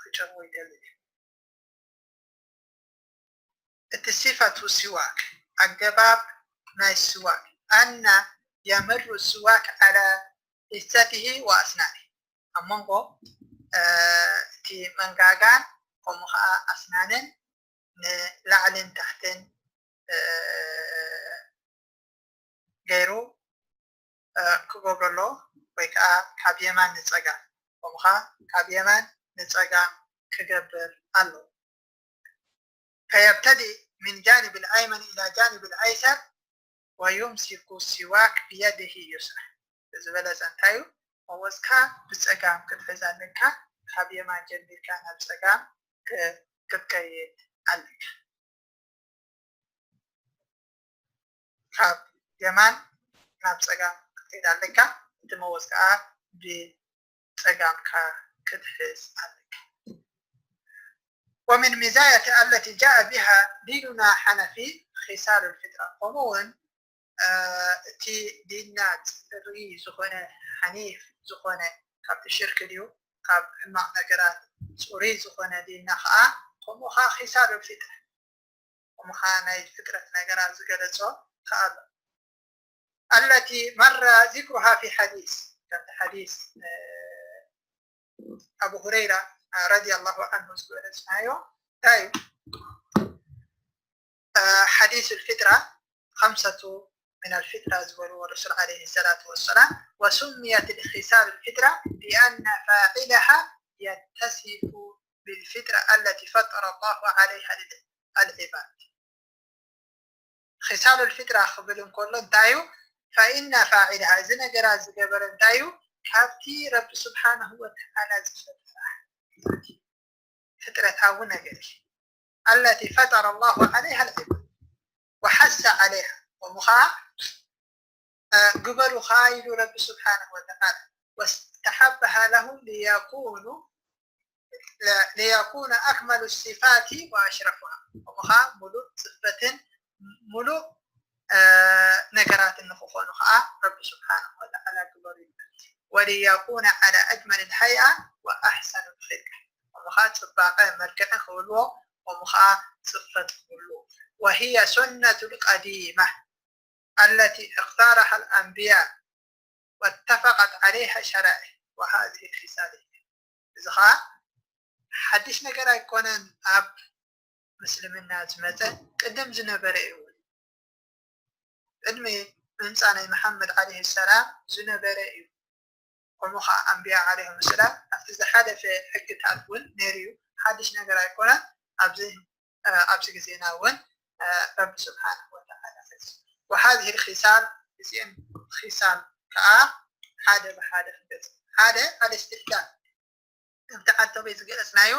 ክጨንዎ ይደሊ እዩ። እቲ ሲፈቱ ሲዋክ፣ ኣገባብ ናይ ሲዋክ፣ ኣና የምሩ ሲዋክ ዓላ ሊሰቲሂ ወኣስናኒ፣ ኣብ መንጎ እቲ መንጋጋን ከምኡ ኸዓ ኣስናንን ንላዕልን ታሕትን ገይሩ ክገብሮ ኣለዎ፣ ወይ ከዓ ካብ የማን ንፀጋም፣ ከምኡ ኸዓ ካብ የማን ንፀጋም ክገብር ኣለዎ። فيبتدئ من جانب الأيمن إلى جانب الأيسر ويمسك السواك بيده اليسرى። ዝበለፀ እንታይ እዩ? መወዝካ ብፀጋም ክትሕዝ ኣለካ። ካብ የማን ጀሚርካ ናብ ፀጋም ክትከይድ ኣለካ። ካብ የማን ናብ ፀጋም ክትከይድ ኣለካ። እቲ መወዝ ከዓ ብፀጋምካ ክትሕዝ ኣለካ። ومن مزايا التي جاء بها ديننا حنفي خصال الفطرة። ከምኡ እውን እቲ ዲንና ፅሩይ ዝኾነ ሓኒፍ ዝኾነ ካብቲ ሽርክ ድዩ ካብ ሕማቕ ነገራት ፅሩይ ዝኾነ ዲንና ከዓ ከምኡ ከዓ خصال الفطرة ከምኡ ከዓ ናይ ፍጥረት ነገራት ዝገለፆ ከዓ ኣሎ። التي مر ذكرها في حديث ከምቲ ሓዲስ ኣቡ ሁረይራ رضي الله عنه ዝገለፅናዮ እንታይ እዩ? ሓዲስ الفطرة خمسة من الفطرة ዝበልዎ ረሱል عليه الصلاة والسلام وسميت خصال الفطرة لأن فاعلها يتصف بالفطرة التي فطر الله عليها العباد. خصال الفطرة ክብል እንከሎ እንታይ እዩ? فإن فاعلها እዚ ነገራት ዝገበረ እንታይ እዩ? ካብቲ ረቢ ስብሓንሁ ወተዓላ ዝፈጠራ ፍጥረታዊ ነገር እዩ። التي فطر الله عليها العباد وحث عليها ከምኡ ኸዓ ግበሩ ኸዓ ኢሉ ረቢ ስብሓንሁ ወተዓላ واستحبها لهم ليكونوا ليكون أكمل الصفات وأشرفها ከምኡ ኸዓ ሙሉእ ፅፈትን ሙሉእ ነገራትን ንክኾኑ ኸዓ ረቢ ስብሓንሁ ወተዓላ ግበሩ ይብል። وليكون على أجمل الهيئة وأحسن الخلقة ከምኡ ኸዓ ፅባቐ መልክዕ ክህልዎ ከምኡ ኸዓ ፅፈት ክህልዎ وهي سنة القديمة التي اختارها الأنبياء واتفقت عليها شرائع وهذه خصال እዚ ኸዓ ሓድሽ ነገር ኣይኮነን ኣብ ምስልምና ዝመፀ ቅድም ዝነበረ እዩ እውን ቅድሚ ምምፃእ ናይ መሓመድ ዓለይሂ ሰላም ዝነበረ እዩ። ከምኡ ኸዓ ኣንብያ ዓለይሂም ሰላም ኣብቲ ዝሓለፈ ሕግታት እውን ነይሩ እዩ። ሓድሽ ነገር ኣይኮነን። ኣብዚ ኣብዚ ግዜና እውን ረቢ ስብሓንሁ ወተዓላ ሕዝ وهذه الخصال እዚአን ኺሳል ከዓ ሓደ ብሓደ ክንገልፅ ሓደ ኣልእስትሕዳድ ከምቲ ዓንተበይ ዝገለፅናዮ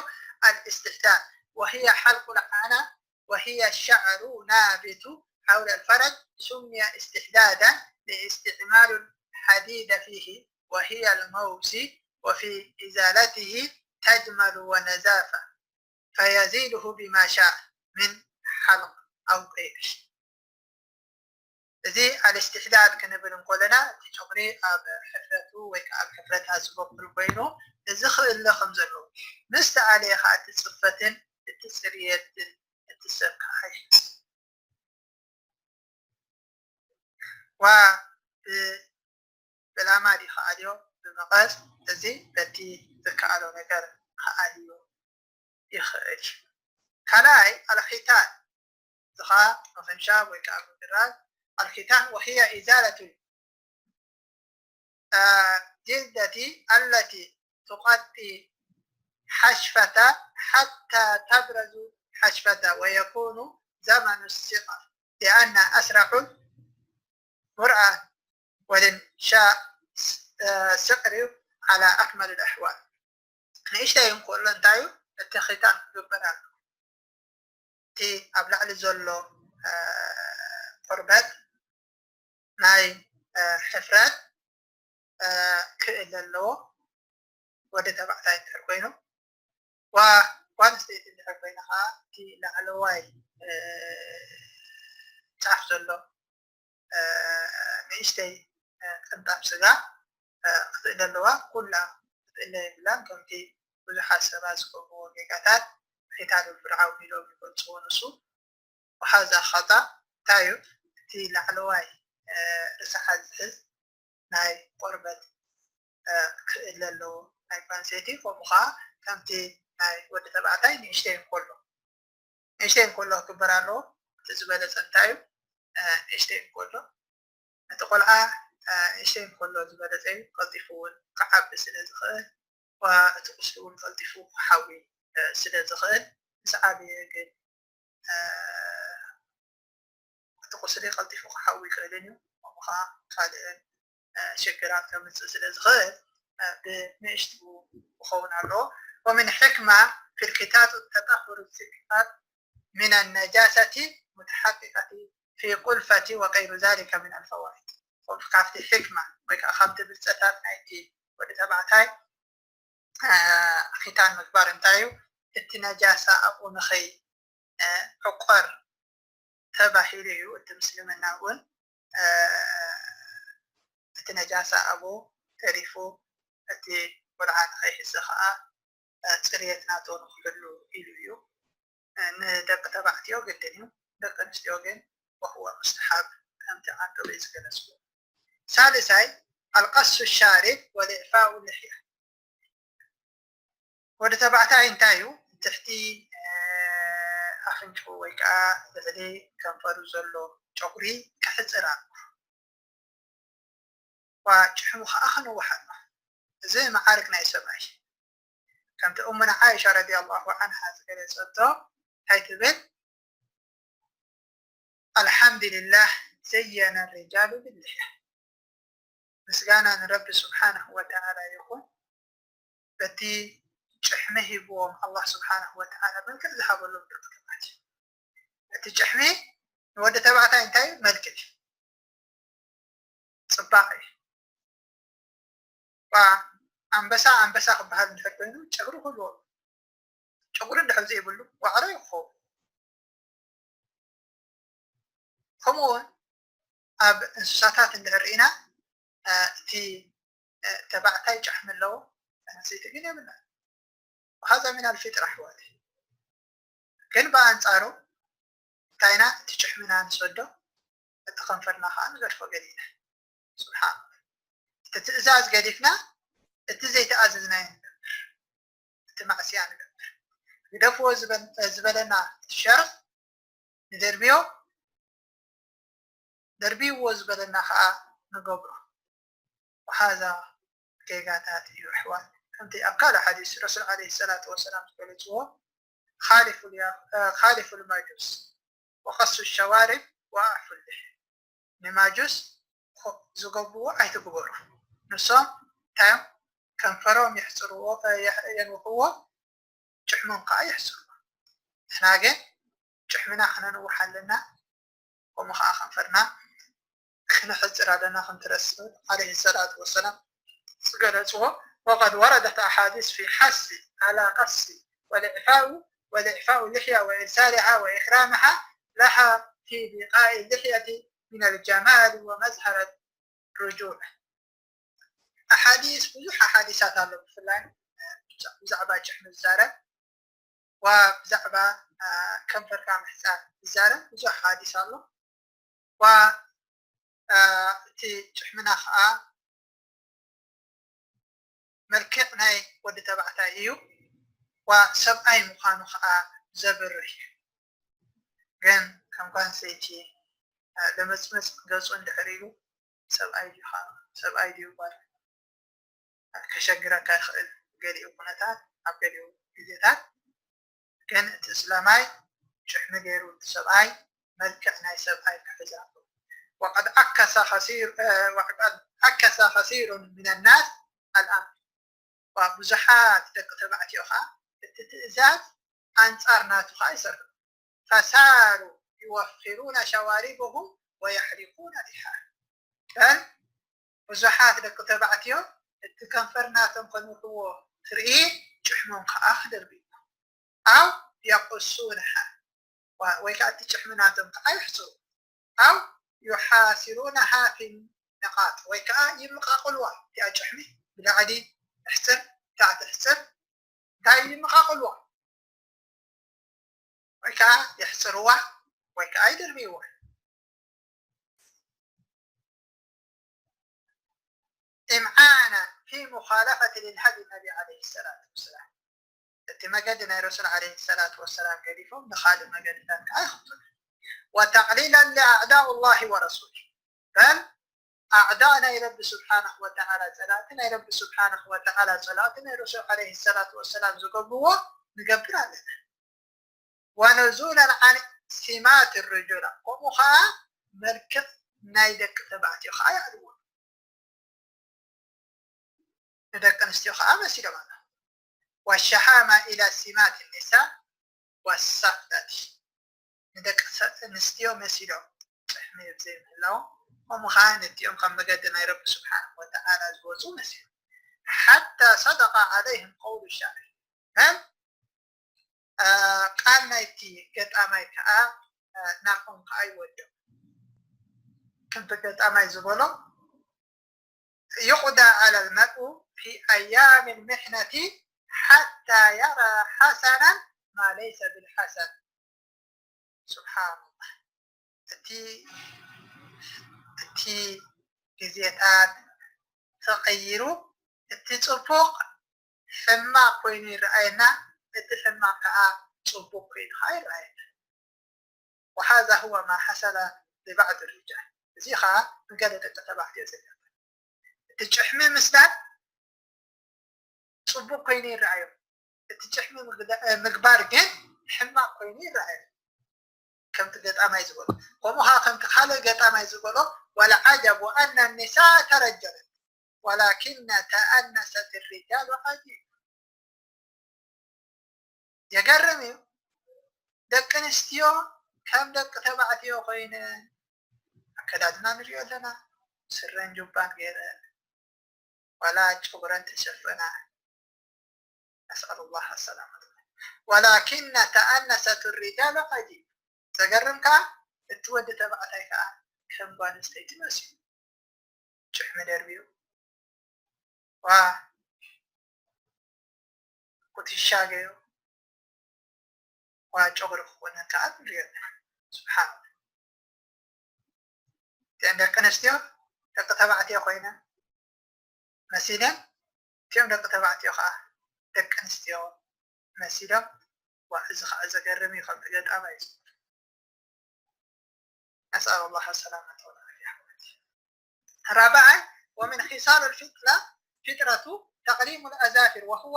ኣልእስትሕዳድ وهي حلق العانة وهي شعر نابت حول الفرج سمي استحدادا لاستعمال الحديد فيه وهي الموس وفي إزالته تجمل ونزافة فيزيله بما شاء من حلق أو غيره እዚ ኣልእስትሕዳድ ክንብል እንኮለና እቲ ጨጉሪ ኣብ ሕፍረቱ ወይ ከዓ ኣብ ሕፍረታ ዝበቁል ኮይኑ እዚ ክእለ ከም ዘለዎ ምስ ተኣለየ ከዓ እቲ ፅፈትን እቲ ፅርየትን እቲ ሰብ ከዓ ይሕዝ ዋ ብላማ ድዩ ክኣልዮ ብመቐስ እዚ በቲ ዝከኣሎ ነገር ክኣልዮ ይኽእል እዩ። ካልኣይ ኣልኺታን እዚ ኸዓ ምኽንሻብ ወይ ከዓ ምድራዝ ኣልኪታን وهي إزالة الجلدة التي تغطي حشفة حتى تبرز حشفة ويكون زمن الصغر لأن أسرع مرعى ولنشاء سقر على أكمل الأحوال. ንእሽተይ እንከሎ እንታይ እዩ እቲ ኺታን ክግበር ኣሎ? እቲ ኣብ ላዕሊ ዘሎ ቆርበት ናይ ሕፍረት ክእል ኣለዎ። ወዲ ተባዕታይ እንድሕር ኮይኑ ጓል ኣንስተይቲ እንድሕር ኮይና ከዓ እቲ ላዕለዋይ ጫፍ ዘሎ ንእሽተይ ቅንጣብ ስጋ ክትእል ኣለዋ። ኩላ ክትእለ የብላን። ከምቲ ብዙሓት ሰባት ዝገብርዎ ጌጋታት ኺታን ፍርዓውን ኢሎም ይገልፅዎ። ንሱ وهذا خطأ እንታይ እዩ? እቲ ላዕለዋይ ርስሓት ዝሕዝ ናይ ቆርበት ክእል ኣለዎ ናይ ጓል ኣንስተይቲ። ከምኡ ከዓ ከምቲ ናይ ወዲ ተባዕታይ ንእሽተይ እንከሎ ንእሽተይ እንከሎ ክግበር ኣለዎ። እቲ ዝበለፀ እንታይ እዩ? ንእሽተይ እንከሎ እቲ ቆልዓ ንእሽተይ እንከሎ ዝበለፀ እዩ። ቀልጢፉ እውን ክዓቢ ስለ ዝኽእል እቲ ቁስሊ እውን ቀልጢፉ ክሓዊ ስለ ዝኽእል ምስ ዓበየ ግን እቲ ቁስሊ ቀልጢፉ ክሓዊ ይኽእልን እዩ። ከምኡ ከዓ ካልእን ሽግራት ከምፅእ ስለ ዝኽእል ብንእሽቱ ክኸውን ኣለዎ። ومن حكمة في الختان تطهر الذكر من النجاسة المتحققة في قلفة وغير ذلك من الفوائد. ካብቲ ሕክማ ወይ ከዓ ካብቲ ብልፀታት ናይቲ ወዲ ተባዕታይ ኺታን ምግባር እንታይ እዩ? እቲ ነጃሳ ኣብኡ ንኸይ ዕቆር ተባሂሉ እዩ። እቲ ምስልምና እውን እቲ ነጃሳ ኣብኡ ተሪፉ እቲ ቆልዓ ንኸይሕዘ ከዓ ፅርየት ናቶ ንክሕሉ ኢሉ እዩ። ንደቂ ተባዕትዮ ግድን እዩ፣ ደቂ ኣንስትዮ ግን وهو مستحب ከምቲ ዓንተው ዝገለፅኩ። ሳልሳይ القص الشارب والإعفاء اللحية። ወዲ ተባዕታይ እንታይ እዩ ትሕቲ ኣፍንጭኡ ወይ ከዓ ልዕሊ ከንፈሩ ዘሎ ጨጉሪ ክሕፅር ኣለዎ። ጭሕሙ ከዓ ክነውሕ ኣለዎ። እዚ መዓርግ ናይ ሰብኣይ ከምቲ እሙና ዓይሻ ረዲየላሁ ዓንሃ ዝገለፀቶ እንታይ ትብል? الحمد لله زين الرجال باللحية። ምስጋና ንረቢ ስብሓንሁ ወተዓላ ይኹን በቲ ጭሕሚ ሂብዎም ኣላህ ስብሓንሁ ወተዓላ መልክዕ ዝሃበሎም ደቂ ተባዕትዮ። እቲ ጭሕሚ ንወዲ ተባዕታይ እንታይ እዩ? መልክዕ እዩ፣ ፅባቕ እዩ። ኣንበሳ ኣንበሳ ክበሃል እንድሕር ኮይኑ ጨጉሪ ክህልዎ፣ ጨጉሪ እንድሕር ዘይብሉ ዋዕሮ እዩ ክኸውን። ከምኡ እውን ኣብ እንስሳታት እንድሕር ርኢና እቲ ተባዕታይ ጫሕሚ ኣለዎ፣ ኣንስተይቲ ግን የብላን። وهذا من الفطرة ኣሕዋተይ። ግን ብኣንፃሩ እንታይና እቲ ጭሕምና ንሰዶ፣ እቲ ከንፈርና ከዓ ንገድፎ ገሊና። ስብሓን እቲ ትእዛዝ ገዲፍና እቲ ዘይተኣዘዝናዮ ንገብር፣ እቲ ማዕስያ ንገብር። ግደፍዎ ዝበለና እቲ ሸርዕ ንደርብዮ፣ ደርብይዎ ዝበለና ከዓ ንገብሮ። وهذا ጌጋታት እዩ ኣሕዋት። ከምቲ ኣብ ካልእ ሓዲስ ረሱል ዓለይሂ ሰላቱ ወሰላም ዝገለፅዎ خالفوا المجوس وقصوا الشوارب وأعفوا اللحية። ንማጁስ ዝገብርዎ ኣይትግበሩ። ንሶም እንታይ እዮም? ከንፈሮም የሕፅርዎ፣ የንውሕዎ፣ ጭሕሞም ከዓ የሕፅርዎ። ንሕና ግን ጭሕምና ክነንውሕ ኣለና። ከምኡ ከዓ ከንፈርና ክነሕፅር ኣለና። ከምቲ ረሱል ዓለይሂ ሰላቱ ወሰላም ዝገለፅዎ وقد وردت أحاديث في الحث على قص والإعفاء والإعفاء اللحية وإرسالها وإكرامها لها في بقاء اللحية من الجمال ومظهر الرجولة. ኣሓዲስ ብዙሕ ኣሓዲሳት ኣሎ። ብፍላይ ብዛዕባ ጭሕሚ ዝዛረብ ዋ ብዛዕባ ከንፈርካ ምሕፃር ዝዛረብ ብዙሕ ሓዲስ ኣሎ። ዋ እቲ ጭሕምና ከዓ መልክዕ ናይ ወዲ ተባዕታይ እዩ። ዋ ሰብኣይ ምዃኑ ከዓ ዘብርህ እዩ። ግን ከም ጓል ኣንስተይቲ ለመፅመፅ ገፁ እንድሕር ኢሉ ሰብኣይ ድዩ ሰብኣይ ድዩ ጓል ከሸግረካ ይኽእል። ገሊኡ ኩነታት ኣብ ገሊኡ ግዜታት ግን እቲ እስላማይ ጭሕሚ ገይሩ እቲ ሰብኣይ መልክዕ ናይ ሰብኣይ ክሕዝ ኣለዎ። وقد عكس كثير وقد عكس كثير من الناس الأمر ብዙሓት ደቂ ተባዕትዮ ከዓ እቲ ትእዛዝ ኣንጻር ናቱ ከዓ ይሰርሑ። فصاروا يوخرون شواربهم ويحرقون لحاهم በል ብዙሓት ደቂ ተባዕትዮ እቲ ከንፈር ናቶም ከንውሕዎ ትርኢ ጭሕሞም ከዓ ክደርብዩ أو يقصونها ወይ ከዓ እቲ ጭሕሚ ናቶም ከዓ ይሕፅሩ أو يحاصرونها في النقاط ወይ ከዓ ይምቃቕልዋ እቲኣ ጭሕሚ ብላዕሊ ትሕፅር ታሕቲ ትሕፅር እንታይ ይምቃቕልዋ ወይ ከዓ የሕፅርዋ ወይ ከዓ ይድርብይዋ إمعانا في مخالفة للهدي النبي عليه الصلاة والسلام እቲ መገዲ ናይ ረሱል عليه الصلاة والسلام ገዲፎም ንኻልእ መገድታት ከዓ ይኽተሉ وتعليلا لأعداء الله ورسوله በል ኣዕዳ ናይ ረቢ ስብሓንሁ ወተዓላ ፀላእቲ ናይ ረቢ ስብሓንሁ ወተዓላ ፀላእቲ ናይ ረሱል ዓለይሂ ሰላቱ ወሰላም ዝገብርዎ ንገብር ኣለና ወነዙለን ዓን ሲማት ርጁላ ከምኡ ከዓ መልክዕ ናይ ደቂ ተባዕትዮ ከዓ ይኣልዎ ንደቂ ኣንስትዮ ከዓ መሲሎም ኣሎ ወሸሓማ ኢላ ሲማት ኒሳ ወሳፍዳት ንደቂ ኣንስትዮ መሲሎም ጭሕሚ ብዘይምህላዎም ከምኡ ከዓ ነቲኦም ካብ መገዲ ናይ ረቢ ስብሓንሁ ወተዓላ ዝወፁ መሲሉ ሓታ ሰደቃ ዓለይህም ቀውሉ ሻዒር መን ቃል ናይቲ ገጣማይ ከዓ ናቆም ከዓ ይወድቕ ከምቲ ገጣማይ ዝበሎ يقضى على المرء في أيام المحنة حتى يرى حسنا ما ليس بالحسن سبحان الله እቲ እቲ ግዜታት ተቐይሩ እቲ ፅቡቕ ሕማቕ ኮይኑ ይረኣየና እቲ ሕማቕ ከዓ ፅቡቕ ኮይኑ ከዓ ይረኣየና وهذا هو ما حصل لبعض الرجال እዚ ከዓ ንገለ ደቂ ተባዕትዮ ዝገበር እቲ ጭሕሚ ምስዳድ ፅቡቕ ኮይኑ ይረኣዮም እቲ ጭሕሚ ምግባር ግን ሕማቕ ኮይኑ ይረኣዮም ከምቲ ገጣማይ ዝበሎ ከምኡ ከዓ ከምቲ ካልእ ገጣማይ ዝበሎ والعجب أن النساء ترجلن ولكن تأنست الرجال عجيب የገርም እዩ ደቂ ኣንስትዮ ከም ደቂ ተባዕትዮ ኮይነ ኣከዳድና ንሪኦ ኣለና ስረን ጁባን ገይረ ዋላ ጨጉረን ተሸፈና نسأل الله السلامة ولكن تأنست الرجال عجيب ዘገርም ከዓ እቲ ወዲ ተባዕታይ ከዓ ከም ጓል ኣንስተይቲ መሲሉ ጭሕሚ ደርብዩ ዋ ኩትሻ ገይሩ ዋ ጨጉሪ ክኾነ ከዓ ንሪኦ ኣለና ስብሓን እተን ደቂ ኣንስትዮ ደቂ ተባዕትዮ ኮይነን መሲለን እቲኦም ደቂ ተባዕትዮ ከዓ ደቂ ኣንስትዮ መሲሎም ዋ እዚ ከዓ ዘገርም እዩ ከምቲ ገጣማይ እዩ نسأل الله السلامة والعافية رابعا ومن خصال الفطرة فطرة تقليم الأظافر وهو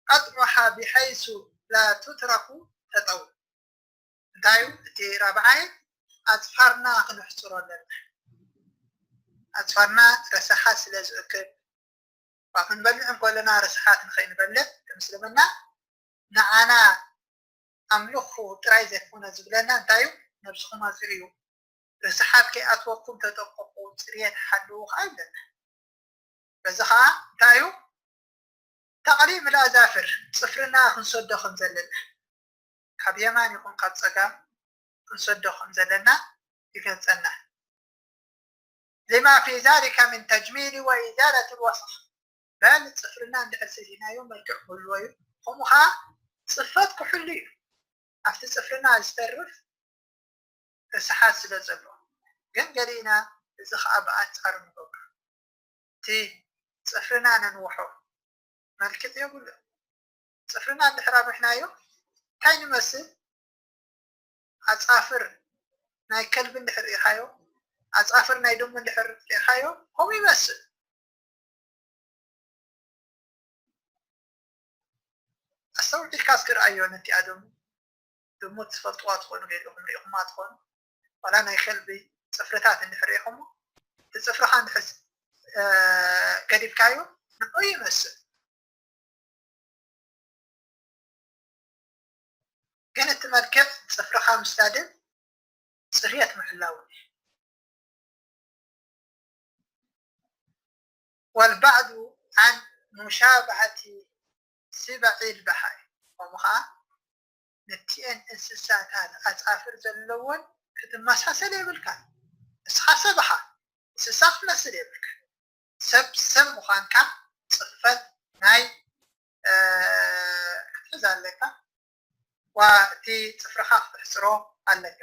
قطعها بحيث لا تترك تطول እንታይ እዩ እቲ ራብዓይ ኣፅፋርና ክነሕፅሮ ኣለና ኣፅፋርና ረሳሓት ስለ ዝእክብ ክንበልዕ እንከለና ረሳሓት ንኸይንበልዕ ከምስልምና ንዓና ኣምልኹ ጥራይ ዘይኮነ ዝብለና እንታይ እዩ ነብስኹም ኣፅርዩ ርስሓት ከይኣትወኩም ተጠንቀቑ ፅርየት ሓልዉ ከዓ ይብለና በዚ ከዓ እንታይ እዩ ተቕሊም ልኣዛፍር ፅፍርና ክንሰዶ ከም ዘለና ካብ የማን ይኹን ካብ ፀጋም ክንሰዶ ከም ዘለና ይገልፀና لما في ذلك من تجميل وإزالة الوسخ በል ፅፍርና እንድሕር ሰዲናዮ መልክዕ ክህልዎ እዩ ከምኡ ከዓ ፅፈት ክሕሉ እዩ ኣብቲ ፅፍርና ዝተርፍ ርስሓት ስለ ዘሎ ግን ገሊእና እዚ ከዓ ብኣንፃሩ ንገብሮ እቲ ፅፍርና ነንውሖ መልክዕ የብሉ ፅፍርና እንድሕር ኣብሕናዮ እንታይ ንመስል ኣፃፍር ናይ ከልቢ እንድሕር ሪኢኻዮ ኣፃፍር ናይ ደሙ እንድሕር ሪኢኻዮ ከምኡ ይመስል ኣስተውዒልካ እስኪ ርኣዮ ነቲኣ ድሙ። ድሙ ትፈልጥዋ ትኾኑ፣ ገሊኹም ርኢኹማ ትኾኑ። ዋላ ናይ ከልቢ ጽፍርታት እንድሕር ርኢኹሞ፣ እቲ ጽፍርኻ እንድሕር፣ እ፣ ገዲፍካዮ ንዑ ይመስል። ግን እቲ መልክዕ ጽፍርኻ ምስዳድን ጽርየት ምሕላውን እዩ። والبعد عن مشابهة سبع البهائم، ከምኡ ኸዓ ነቲአን እንስሳታት ኣጻፍር ዘለወን ክትመሳሰል የብልካ። ንስኻ ሰብ ኢኻ፣ እንስሳ ክትመስል የብልካ። ሰብ ሰብ ምዃንካ ጽፈት ናይ፣ እ፣ ክትሕዝ ኣለካ። وتي صفرخا تحصرو عليك.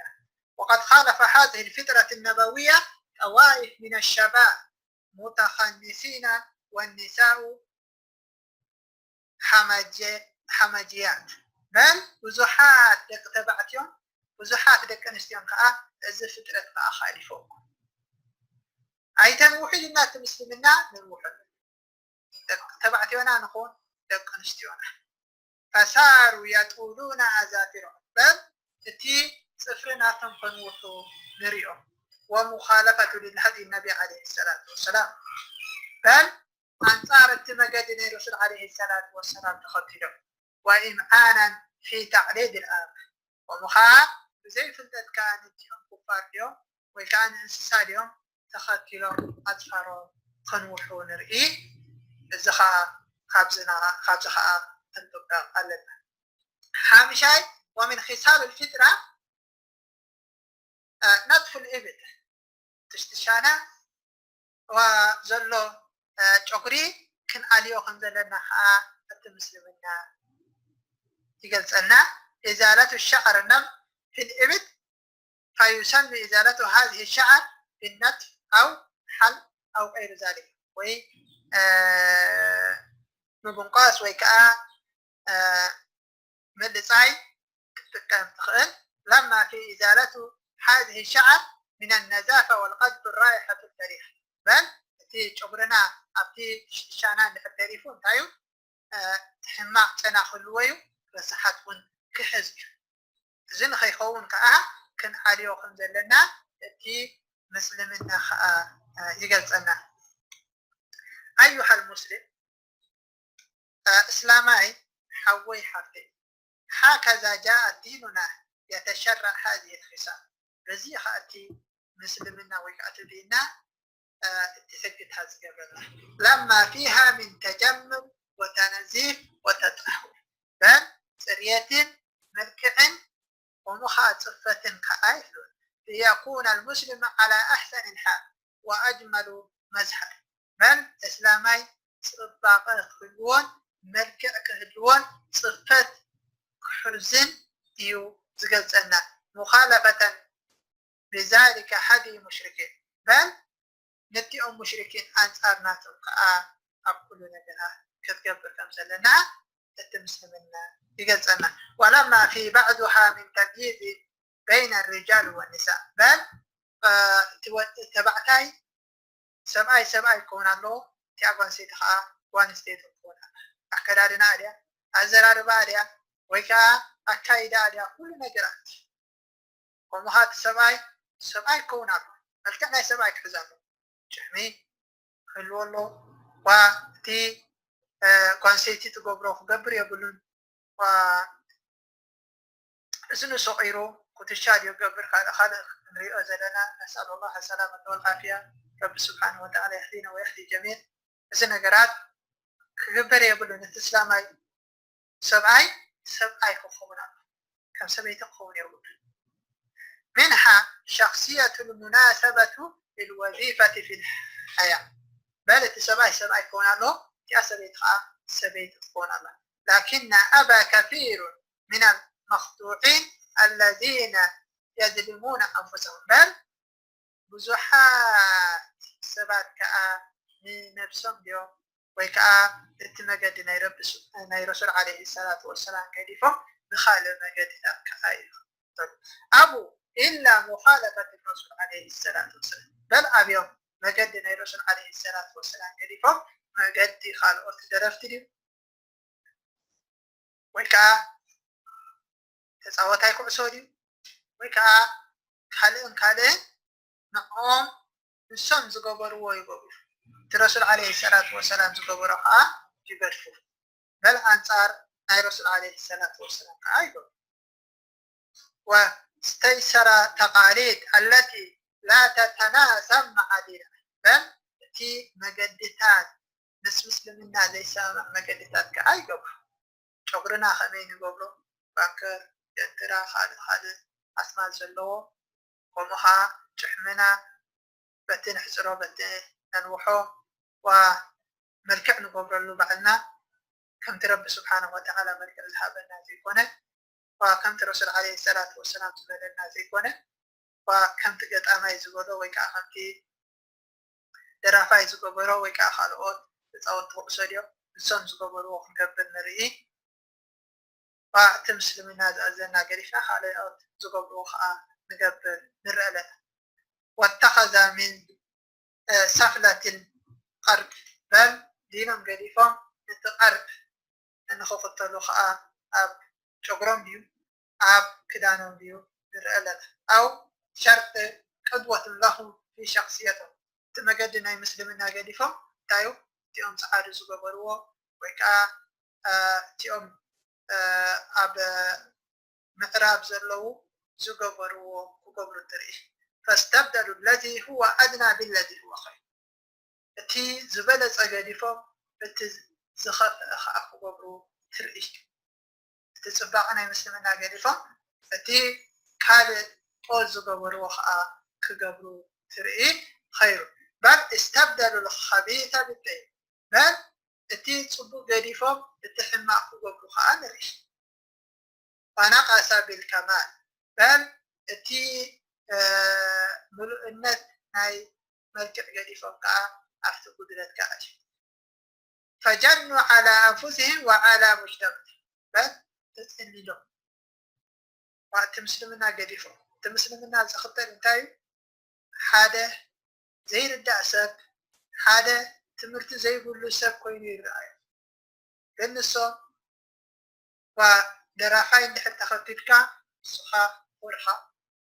وقد خالف هذه الفطرة النبوية طوائف من الشباب متخنثين والنساء حمج-، حمجيات. بل ብዙሓት ደቂ ተባዕትዮን ብዙሓት ደቂ ኣንስትዮን ከኣ እዚ ፍጥረት ከኣ ኻሊፎም። ኣይተንውሑ ኢልና እቲ ምስልምና ነንውሑ። ደቂ ተባዕትዮና ንኹን ደቂ ኣንስትዮና። فصاروا يطولون أظافرهم. በል እቲ ጽፍሪ ናቶም ከንውሑ ንሪኦ። ومخالفة للهدي النبي عليه الصلاة والسلام. በል ኣንጻር እቲ መገዲ ናይ ረሱል عليه الصلاة والسلام ተኸቲሎም። وإمعانا في تقليد الآباء. ከምኡ ኸዓ ብዘይ ፍልጠት ከኣ ነቲኦም ኩፋር ድዮም ወይ ከኣ ንእንስሳ ድዮም ተኸቲሎም ኣጽፋሮም ከንውሑ ንርኢ። እዚ ኸዓ ካብዚ ና-፣ ካብዚ ኸዓ ክንጥንቀቕ ኣለና። ሓምሻይ፣ ومن خصال الفطرة እ፣ ነጥፉ ልኢብጥ ትሽትሻና ዋ ዘሎ፣ እ፣ ጨጉሪ ክንኣልዮ ከም ዘለና ኸዓ እቲ ምስልምና ይገልጸልና። إزالة الشعر النمل في الإبط فيسن إزالة هذه الشعر بالنتف أو حلق أو غير ذلك ወይ፣ እ፣ ምብንቋስ ወይ ከዓ፣ እ፣ ምልጻይ ክትጥቀም ትኽእል። لما في إزالة هذه الشعر من النظافة والقذف الرائحة الكريهة. በል እቲ ጨጉርና ኣብቲ ሽሻና እንድሕር ተሪፉ እንታይ እዩ? እ፣ ሕማቕ ጨና ክህልዎ እዩ። ረሳሓት እውን ክሕዝ እዩ። እዚ ንኸይኸውን ከዓ ክንኣልዮ ከም ዘለና እቲ ምስልምና ከዓ፣ እ፣ ይገልጸና። أيها المسلم، እ፣ እስላማይ ሓወይ ሓፍተይ፣ هكذا جاء ديننا يتشرع هذه الخصال። በዚ ኸዓ እቲ ምስልምና ወይ ከዓ እቲ ዲንና፣ እ፣ እቲ ሕግታት ዝገብረና። لما فيها من تجمل وتنظيف وتطهر። በል ጽርየትን መልክዕን ከምኡ ኸዓ ጽፈትን ከኣ ይብሉ። ليكون المسلم على أحسن الحال وأجمل مظهر። በል እስላማይ ጽባቐ ክህልዎን መልክዕ ክህልዎን ጽፈት ክሕዝን እዩ ዝገልጸና። مخالفة بذلك هدي المشركين. በል ነቲኦም ሙሽሪኪን ኣንጻር ናቶም ከኣ ኣብ ኩሉ ነገራት ክትገብር ከም ዘለና እቲ ምስልምና ይገልጸና። ولما في بعضها من تمييز بين الرجال والنساء. በል፣ እ፣ እቲ ወ-፣ ተባዕታይ ሰብኣይ ሰብኣይ ክኸውን ኣለዎ፣ እቲኣ ጓል ኣንስተይቲ ከኣ ጓል ኣንስተይቲ ክትኸውን ኣለዋ። ኣከዳድናኣ ድያ፣ ኣዘራርባኣ ድያ፣ ወይ ከኣ ኣካይዳኣ ድያ፣ ኩሉ ነገራት። ከምኡ ኸኣ እቲ ሰብኣይ ሰብኣይ ክኸውን ኣለዎ፣ መልክዕ ናይ ሰብኣይ ክሕዝ ኣለዎ። ጭሕሚ ክህልዎ ኣለዎ። ዋ እቲ፣ እ፣ ጓል ኣንስተይቲ ትገብሮ ክገብር የብሉን። ዋ እዚ ንሱ ቐይሩ ኩትሻ ድዩ ገብር ካልእ ካልእ ክንሪኦ ዘለና። نسأل الله السلامة والعافية. ረቢ ስብሓነሁ ወተዓላ የህዲና ወየህዲ ጀሚዕ። እዚ ነገራት ክግበር የብሉን። እቲ እስላማይ ሰብኣይ ሰብኣይ ክኸውን ኣለዎ። ከም ሰበይቲ ክኸውን የብሉን። منها شخصية المناسبة للوظيفة في الحياة. በል እቲ ሰብኣይ ሰብኣይ ክኸውን ኣለዎ፣ እቲኣ ሰበይቲ ኸዓ ሰበይቲ ክትኸውን ኣለዋ። لكن أبى كثير من المخدوعين الذين يظلمون أنفسهم. በል ብዙሓት ሰባት ከኣ ንነብሶም ድዮም ወይ ከኣ እቲ መገዲ ናይ ረቢ ሱ-፣ ናይ ረሱል ዓለይሂ ሰላቱ ወሰላም ገዲፎም ንኻልእ መገድታት ከኣ ይኸተሉ። أبوا إلا مخالفة الرسول عليه الصلاة والسلام. በል ኣብዮም መገዲ ናይ ረሱል ዓለይሂ ሰላቱ ወሰላም ገዲፎም መገዲ ካልኦት ደረፍቲ ድዩ? ወይ ከዓ ተፃወታይ ኩዕሶ ድዩ ወይ ከዓ ካልእን ካልእን ንዕኦም ንሶም ዝገበርዎ ይገብሩ። እቲ ረሱል ዓለይሂ ሰላቱ ወሰላም ዝገበሮ ከዓ ይገድፉ። በል ኣንፃር ናይ ረሱል ዓለይሂ ሰላቱ ወሰላም ከዓ ይገብሩ። واستيسر تقاليد التي لا تتناسب مع ديننا. በል እቲ መገድታት ምስ ምስልምና ዘይሰማማዕ መገድታት ከዓ ይገብሩ። ጨጉርና ከመይ ንገብሮ፣ ባንከር፣ ገንትራ፣ ካልእ ካልእ ኣስማት ዘለዎ፣ ከምኡ ከዓ ጭሕምና በቲ ነሕፅሮ በቲ ነንውሖ ዋ መልክዕ ንገብረሉ ባዕልና ከምቲ ረቢ ስብሓነሁ ወተዓላ መልክዕ ዝሃበና ዘይኮነ ዋ ከምቲ ረሱል ዓለይሂ ሰላቱ ወሰላም ዝበለና ዘይኮነ ዋ ከምቲ ገጣማይ ዝበሎ ወይ ከዓ ከምቲ ደራፋይ ዝገበሮ ወይ ከዓ ካልኦት ተፃወትቲ ኩዕሶ ድዮም ንሶም ዝገበርዎ ክንገብር ንርኢ። ዋ እቲ ምስልምና ዝኣዘና ገዲፍና ካልኦት ዝገብርዎ ከዓ ንገብር ንርኢ ኣለና። واتخذ من سفلة القرب በል ዲኖም ገዲፎም ነቲ ቀርብ ንኽኽተሉ ከዓ ኣብ ጨጉሮም ድዩ ኣብ ክዳኖም ድዩ ንርኢ ኣለና። أو شرط قدوة لهم في شخصيتهم እቲ መገዲ ናይ ምስልምና ገዲፎም እንታይ እዩ እቲኦም ፃዓዱ ዝገበርዎ ወይ ከዓ እቲኦም ኣብ ምዕራብ ዘለዉ ዝገበርዎ ክገብሩ ትርኢ። فاستبدلوا الذي هو أدنى بالذي هو خير እቲ ዝበለፀ ገዲፎም በቲ ዝኸፍአ ከዓ ክገብሩ ትርኢ። እቲ ፅባቐ ናይ ምስልምና ገዲፎም እቲ ካልእ ጦር ዝገበርዎ ከዓ ክገብሩ ትርኢ። خير بل استبدلوا الخبيث بالطيب በል እቲ ፅቡቅ ገዲፎም እቲ ሕማቅ ክገብሩ ከዓ ንርኢ። ونقص بالكمال በል እቲ ምሉእነት ናይ መልክዕ ገዲፎም ከዓ ኣብቲ ጉድለት ከዓ ኣትዮም። فجنوا على أنفسهم وعلى مجتمعهم በል ተፀሊሎም እቲ ምስልምና ገዲፎም እቲ ምስልምና ዝኽተል እንታይ እዩ ሓደ ዘይርዳእ ሰብ ሓደ ትምህርቲ ዘይብሉ ሰብ ኮይኑ ይረኣዩ ግን ንሶም ዋ ደራፋይ እንድሕር ተኸቲልካ ንስኻ ኮርኻ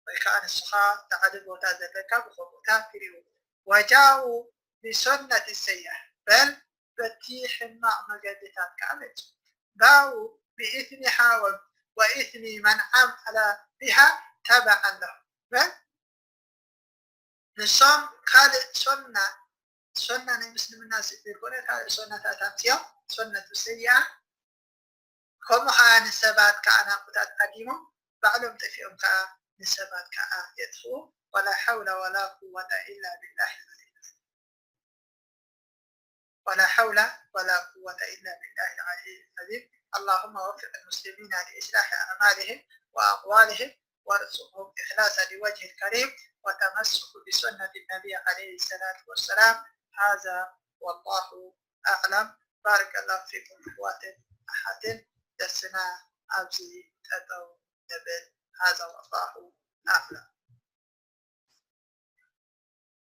ወይ ከዓ ንስኻ ላዕሊ ቦታ ዘለካ ብኸምኡታት ይሪኡ وجاءوا بالسنة السيئة በል በቲ ሕማቕ መገድታት ከዓ መፁ باءوا بإثمها وإثم من عمل بها تبعا لهم በል ንሶም ካልእ ሶና ሶና ናይ ምስልምና ዘይኮነ ካልእ ሶናታት ኣምፅኦም ሶነቱ ሰይኣ ከምኡ ከዓ ንሰባት ከዓ ናብኡታት ዓዲሞም ባዕሎም ጠፊኦም ከዓ ንሰባት ከዓ የጥፍኡ ولا حول ولا قوة إلا بالله العلي العظيم ولا حول ولا قوة إلا بالله العلي العظيم اللهم وفق المسلمين لإصلاح أعمالهم وأقوالهم وارزقهم إخلاص لوجهك الكريم وتمسك بسنة النبي عليه الصلاة والسلام هذا والله أعلم بارك الله فيكم أحوات أحد درسنا ኣብዚ ጠጠው نبل هذا والله أعلم